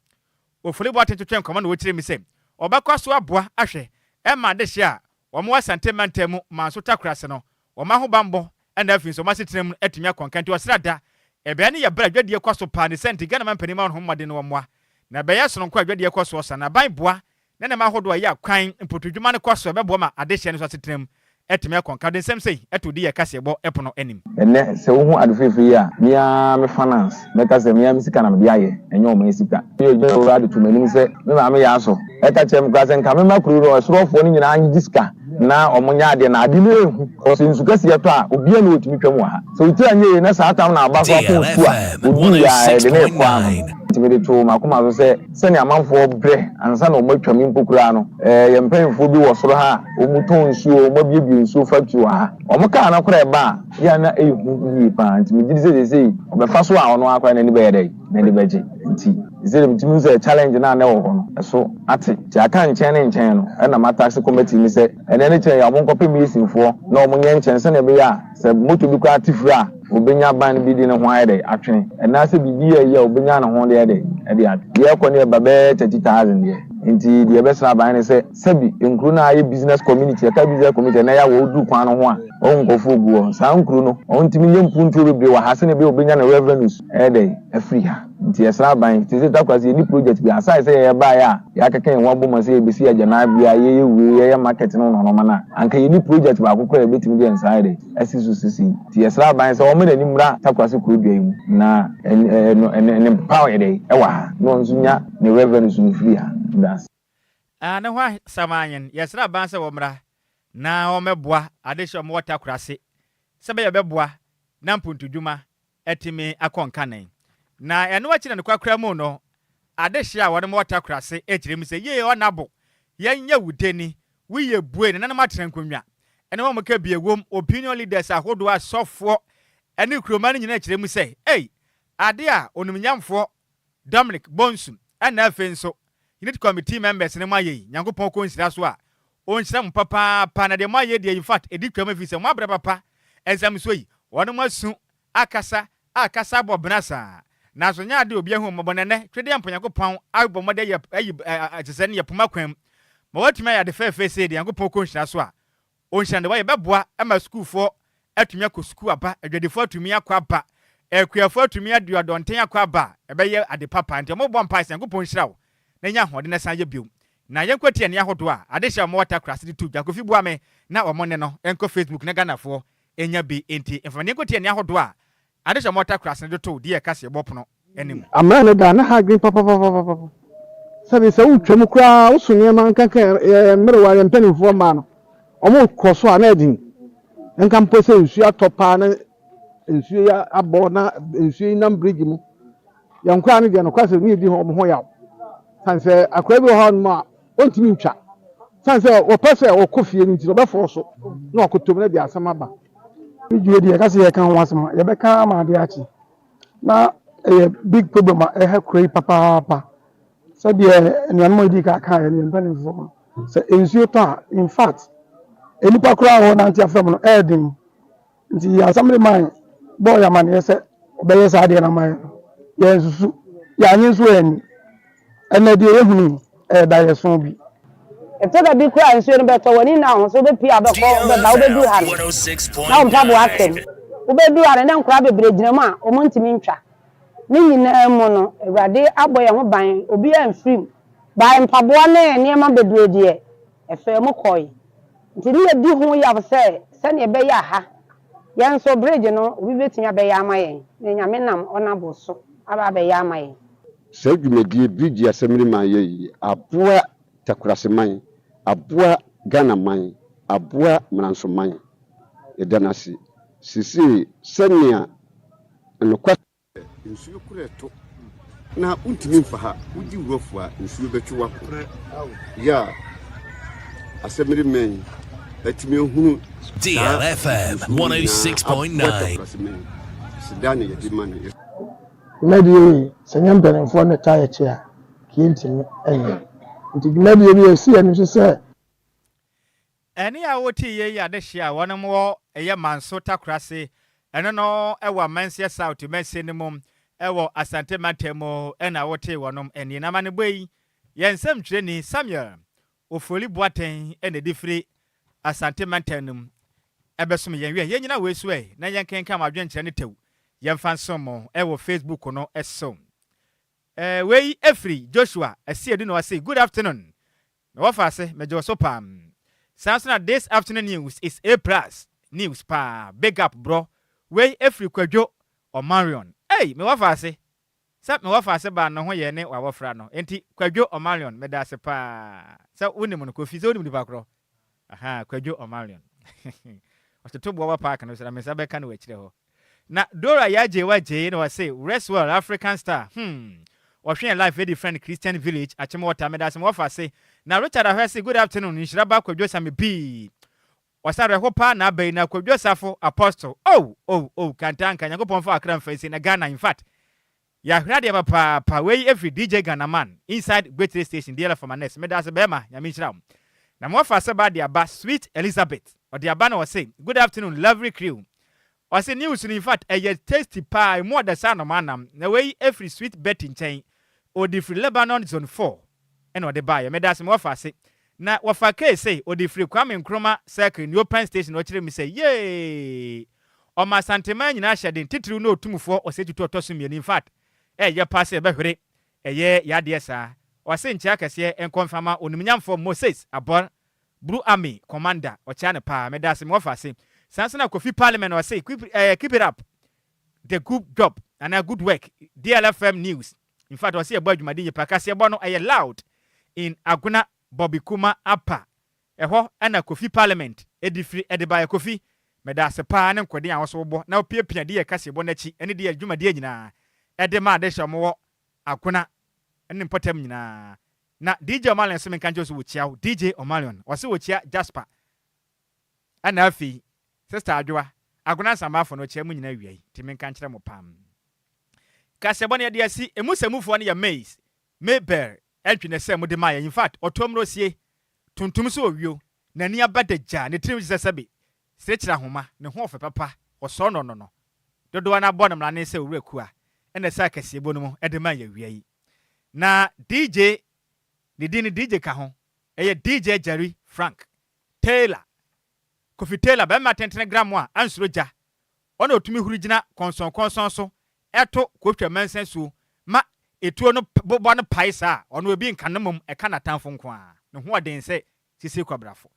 Ofori Boateng twetwe nkɔmmɔ na ɔkyerɛ mu sɛ ɔbɛkɔ so aboa ahwɛ ɛma adehyeɛ a Wɔn wɔ Asante mantam mu Manso Takorase no, wɔn ahobanbɔ ɛna afei nso wɔn asetena mu no atumi akɔ nkan nti ɔsra da. Ɛbɛyɛ no yɛ berɛ a dwadie kɔ so paa ne saa nti Ghana manpanin ma wɔn ho mmɔden na wɔmmoa na ɛbɛyɛ sononko a dwadie kɔ soɔ sa na aban boa ne nneɛma ahodoɔ a ɛyɛ akwan mpotodwuma no kɔ so ɛbɛboa ma adehyeɛ no nso asetena mu atumi akɔ nkan. Ɔde nsɛm sei to di yɛ kaseɛbɔ pono anim. Ɛnnɛ, sɛ wohu ade fɛfɛ yi a, me ara me finance, mɛka sɛ me ara me sika na mede ayɛ, ɛnyɛ ɔman sika. Meyɛ adwuma wura de to m'anim sɛ me maame yɛ asɔ. Ɛka kyerɛ me koraa sɛ nka memma kuro no ɛsoroɔfoɔ no nyinaa ngyegye sika na wɔn nyɛ adeɛ na ade no ɛnhu. Cause nsu kɛseɛ tɔ a, obiara nni hɔ ɔtumi twam wɔ ha. Sɛ wo tiri anyɛ yie na saa tam no aba so apɔn su a, ɔduru yɛ a ɛde no rekɔ ano. Nti mede too m'akoma so sɛ sɛnea amanfoɔ brɛ ansa na wɔatwam mpo koraa no, yɛn mpanyimfoɔ bi wɔ soro ha a wɔtɔn nsuo, wɔabuebue nsuo factory wɔ ha. Wɔn kaa no koraa ɛba a, yɛ a na ɛyɛ hu yie pa ara. Nti megye di sɛ seesei ɔbɛfa so a ɔno ara koraa n'ani bɛyɛ dɛn? N'ani bɛgye. Nti seesei deɛ metumi hu sɛ challenge no a na ɛwɔ hɔ no, ɛso ate. Nti aka nkyɛn ne nkyɛn no, ɛna mataxe committee no sɛ ɛnnɛ ne kyɛn yi a wɔnkɔpɛ masonfoɔ na wɔnyɛ nkyɛn sɛdeɛ ɛbɛyɛ a sɛ moto bi koraa te firi a, obenya ban bi de ne ho ayɛ dɛ atwene, anaasɛ biribi yɛ yie a obenya ne ho de ayɛ dɛ de atwene. Yɛkɔ ne yɛba bɛyɛ 30,000 deɛ, nti deɛ yɛbɛsrɛ aban ne sɛ, sɛbi nkuro no a ayɛ business community, yɛka business community a ɛnɛ yɛ a wɔduru kwan no ho a, wahu nkurɔfoɔ gu hɔ, saa nkuro no wɔntumi nyɛ mpuntuo bebree wɔ ha sɛdeɛ ɛbɛyɛ a obenya ne revenues ayɛ dɛ afiri ha. Nti yɛsrɛ aban, te sɛ Takoradi yɛnni project biara, aside sɛ yɛbaeɛ a yɛakeka yɛn ho abom a sɛ yɛbɛsi agyananbea, yɛyɛ wei, yɛyɛ market ne nnoɔma no a, anka yɛnni project baako koraa a yɛbɛtumi de yɛn nsa ayɛ dɛ asi so sesei. Nti yɛsrɛ aban sɛ ɔmma n'ani mmra Takorase kuro dua yi mu na ne mpa yɛ dɛ ɛwɔ ha na ɔno nso nya ne revenues no firi ha. Medase. Ah ne ho asɛm anyen. Yɛsrɛ aban sɛ wɔmmra na wɔmmɛboa adehye a wɔwɔ Takorase sɛ ɛbɛyɛ ɛbɛboa na mpuntudwuma atumi akɔ nkanen. Na ɛno akyi na nokwakora mu no adehye a wɔnom wɔ Takorase kyerɛ mu sɛ yie ɔnabo yɛnyɛ wo deni wo yɛ bue nananom atena nkonnwa ɛne wɔn ka bi ɛwom opinion leaders ahodoɔ asɔfoɔ. ne kuromma no nyinaa kyerɛ mu sɛ, ei, ade a Onimnyamfoɔ Dominic Bonsu ɛna afei nso Unit Committee members no moayɛ yi, Nyankopɔn kɔ nhyira so a, ɔnhyira mo papaapa, na deɛ moayɛ deɛ infact ɛdi twam ɛfiri sɛ moabrɛ papa, nsamsoɔ yi, wɔnom asu, akasa, akasa abɔ bena saa, nanso nyɛ ade a obi ahu mmɔbɔ, na ɛnɛ, Twedeɛ mpo Nyankopɔn abɔ mmɔden ayi, ayi, kyesɛ ne yɛ poma kwan mu, ma wɔatumi ayɛ ade fɛɛfɛɛ sei deɛ, Nyankopɔn kɔ nhyira so a, Ɔnhyira no de wayɛ bɛboa ma sukuufoɔ atumi akɔ sukuu aba, adwadifoɔ atumi akɔ aba, akuafoɔ atumi adi ɔdɔnten akɔ aba a, ɛbɛyɛ ade papa. Nti wɔbɔ mpae sɛ Nyankopɔn nhyira wo na nya ahoɔden na san yɛ bio. Na yɛnkɔtie ɛnne ahodoɔ a adehyeɛ a wɔwɔ Takorase de to dwa. Kofi boa me na wɔn nne no nkɔ Facebook na Ghanafoɔ nya bi nti. Mfa m'ani nkɔtie ɛnne ahodoɔ a adehyeɛ a wɔwɔ Takorase no de to deɛ ɛka sɛ yɛbɔ pono anim. Amena no da na ha adwene papapapapa. Sɛbe sɛ wotwa mu koraa woso nneɛma nkanka yɛ mmerewa yɛ mpanimfoɔ mmaa no wɔn kɔ so a na ɛden. Nka mpo sɛ nsuo atɔ paa na nsuo yi abɔ na nsuo yi nam bridge mu. Yɛn koraa no deɛ nokwasɛm ne yɛdi wɔn ho yaw. Sane sɛ akwadaa bi wɔ hɔ nom a ɔntumi ntwa. Sane sɛ wɔpɛ sɛ ɔkɔ fie no nti ɔbɛfɔɔ so na wakɔtɔ mu na de asɛm aba. Bridge wei deɛ yɛka sɛ yɛka ho asɛm a yɛbɛka ama adeɛ akye. Na ɛyɛ big problem a ɛha kuro yi papaapa. Sɛdeɛ anuanom a ɛdii kan kaeɛ no, yɛn mpanimfoɔ no, sɛ nsuo tɔ a, in fact, nnipa koraa a wɔnante afa mu no, ɛyɛ den. Nti yɛn assembly man bɔɔ yɛn amaneɛ sɛ ɔbɛyɛ saa adeɛ no ama yɛn no, yɛansusu, yɛanye nso anni. Ɛnnɛ deɛ yɛhunu yi, ɛyɛ daeɛso bi. Ɛtɔ da bi koraa a nsuo no bɛtɔ, w'ani nna ho sɛ wobɛpue a wobɛkɔ, wobɛba, wobɛduru ha no na wo mpaboa aka mu. Wobɛduru ha no na nkwadaa bebree gyina mu a wɔntumi ntwa. Ne nyinaa mu no, Awurade abɔ yɛn ho ban, obiara amfiri mu. But mpaboa ne nneɛma bebree deɛ, ɛfaa mu kɔe. Nti ne yɛdi ho yaw sɛ sɛdeɛ ɛbɛyɛ a ha, yɛn nso bridge no obi bɛtumi abɛyɛ ama yɛn, na Nyame nam Honourable so aba abɛyɛ ama yɛn. Saa dwumadie Bridge Assembly man yɛ yi aboa Takorase man, aboa Ghana man, aboa Mranso man. Yɛda no ase. Seesei sɛnea nokwa. Nsuo korɛ to na wontumi mfa ha, wodi wurɔfo a nsuo bɛtwe wo akɔ. Yɛ a Assembly man atumi ahunu saa DLFM nsuo nyinaa aboa 106.9. Takorase man. Aseda na yɛde ma no. Dwumadie yi, sɛ nyɛ mpanimfoɔ na ɛtaa akyi a, nka yɛntumi nyɛ. Nti dwumadie bi a ɛsi yɛn ani so sɛ. Ɛnne a wotee yei yɛ adehyeɛ a wɔnom wɔ ɛyɛ Manso Takorase, ɛno no ɛwɔ Amanseɛ South masin no mu ɛwɔ Asante mantam mu ɛna wotee wɔnom ɛnne. Na amanebɔ yi yɛ nsɛmtwerɛni Samuel Ofori Boateng ɛna ɛde firi Asante mantam no mu ɛbɛsom yɛn. Wiɛ, yɛnnyina wei so ɛ na yɛnkenkan mo adwenkyerɛ ne tɛw yɛmfa nsom mo ɛwɔ Facebook no so. Eh, wei ɛfiri Joshua Asiedu na ɔse, Good afternoon. Na wɔfa ase, megye wo so paa. Saa nso na this afternoon news is A plus news paa, big up brɔ. Wei ɛfiri Kwadwo Omarion. Ei, me wɔfa ase, sɛ me wɔfa ase baa no ho yɛ ne wawɔfra no. Enti Kwadwo Omarion, meda ase paa. Sɛ wonim no, Kofi, sɛ wonim nipa korɔ? Ahaa, Kwadwo Omarion. Ɔtoto boɔ wɔ park no so na me nsa bɛka no wɔ akyire hɔ. Na Dora Yagyei wa gyei na ɔse rest well African star hmm ɔhwe yɛn life edi friend Christian village akyem water medase ma wɔfa ase Na Richard Ahwɛ se good afternoon nhyira ba Kwadwo Same pii ɔse awerɛho paa na aba yi na Kwadwo Safo Apostle oh oh oh Kantanka Nyankopɔn mfa wakra mfa nsie na Ghana infact Yɛahwere adeɛ papaapa wei ɛfiri DJ Ghana man inside Gbetre station DLF for my nurse medaase bɛɛma Nyame nhyira wo na me wɔfa sɛ ba de aba sweet Elizabeth ɔde aba na ɔse good afternoon lovely crew ɔse news no infact ɛyɛ tasty paa emu ɔdɛ sɛ anomaa nam na wei ɛfiri sweet Betty nkyɛn ɔde firi Lebanon zone 4 ɛna ɔde baayɛ medaase me wɔfa ase na wɔfa Kay se ɔde firi Kwame Nkrumah circle Neopan station ɔkyerɛ mu sɛ yee Ɔma Asanteman nyinaa hyɛ den, titiriw ne Otumfoɔ Osei Tutu Ɔtɔ so Mmienu, infact, ɛyɛ paa sɛ yɛbɛhwere ɛyɛ y'adeɛ saa. Ɔse nkyea kɛseɛ nkɔ mfa ma Onimnyamfoɔ Moses Abor, Blue Army Commander, ɔkyea no paa. Medaase me wɔfa ase. Saa nso na Kofi Parliament ɔse keep, eh, keep it up the good job anaa good work, DLFM News. Infact ɔse yɛbɔ adwumaden yie paa. Kaseɛbɔ no ɛyɛ loud in Agona Bobby Kuma Upper Ɛhɔ na Kofi Parliament di firi de baeɛ. Kofi, medaase paa ne nkoden a woso wobɔ na wopiapia di yɛ kaseɛbɔ no akyi ne di yɛ dwumadie nyinaa de ma adehye a wɔwɔ Agona ne mpɔtam nyinaa. Na DJ Omalion nso menka nkyerɛ wo sɛ wɔkyia wo. DJ Omalion, ɔse wɔkyia Jasper ɛna afei Sister Adwoa. Agona Nsamafo no ɔkyerɛ mo nyinaa awia yi, nti menka nkyerɛ mo pam. Kaseɛbɔ no yɛde asi, emu sɛmufoɔ no yɛ Maize, Mabel, Ɛntwi na ɛsɛ mode ma yɛn. In fact, ɔtɔ mmorosie, tuntum sɛ owio, n'ani aba dagyaa, ne tirim te sɛ sɛbe serekyere ahoma, ne ho ɔfɛ papa, ɔsɔɔ no no no. Dodoɔ no ara bɔ no mmrane sɛ Owura Kua na ɛsɛ akɛseɛbɔ no mu de ma yɛn awia yi. Na DJ, ne din no DJ ka ho, ɛyɛ DJ Jerry Frank Taylor. Kofi Taylor, barima tentene gramo a ansuro gya, Ɔna ɔtumi huri gyina kɔnsɔnkɔnsɔn so to kotwa mansa suo ma etuo no bobɔ no pae saa a, ɔno ebi nka no mmom ɛka n'atamfo nko ara. Ne ho ɔden sɛ sisi kwabrafo.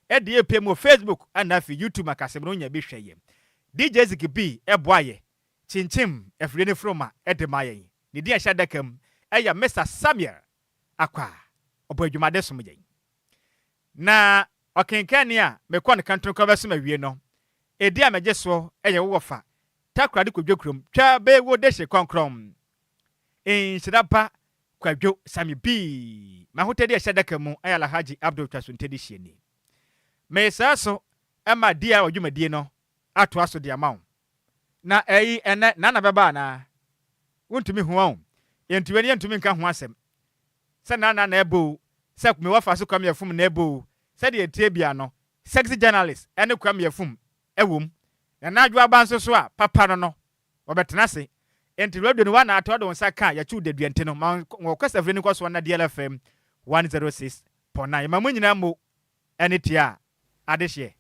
Ɛdeɛ ɛpue mu wɔ Facebook ɛna afei YouTube akasɛm no wonya bi hwɛ yɛ. DJ Ziggy B boa yɛ kyinkyim afidie no froma de ma yɛn. Ne din a ɛhyɛ adaka mu yɛ Mister Samuel Akwaa. Ɔbɔ adwumade som yɛn. Na ɔkenkanni a mekɔ no kantonkɔ bɛsom awie no, edin a megye soɔ yɛ wo wɔfa Takoradi Kwadwo kurom twa be wo dehye kɔnkrɔn nhyira ba Kwadwo Sammy B. M'ahotadi a ɛhyɛ adaka mu yɛ Alhaji Abdul Twasuntadi Hyiani. Meresrɛ so ma DIY dwumadie no atoa so de ama wo. Na ɛyi ɛnnɛ Nana bɛba anaa? Wontumi hu wɔn. Enti wei no yɛntumi nka ho asɛm. Sɛ Nana na ɛbɔ o, sɛ me wɔfa so Kwame Afum na ɛbɔ o, sɛdeɛ ɛteɛ biara no, sexy journalist ne Kwame Afum wɔ mu. Nana Adwo Aba nso so a, papa no no, wɔbɛtena ase. Enti radio no woana ate wode wo nsa ka a, yɛkye wo dadua nti no, ma wɔ kwasafiri no nkɔ soɔ na DLFM 106.9. Yɛma mo nyinaa mmo ne tia adehyeɛ.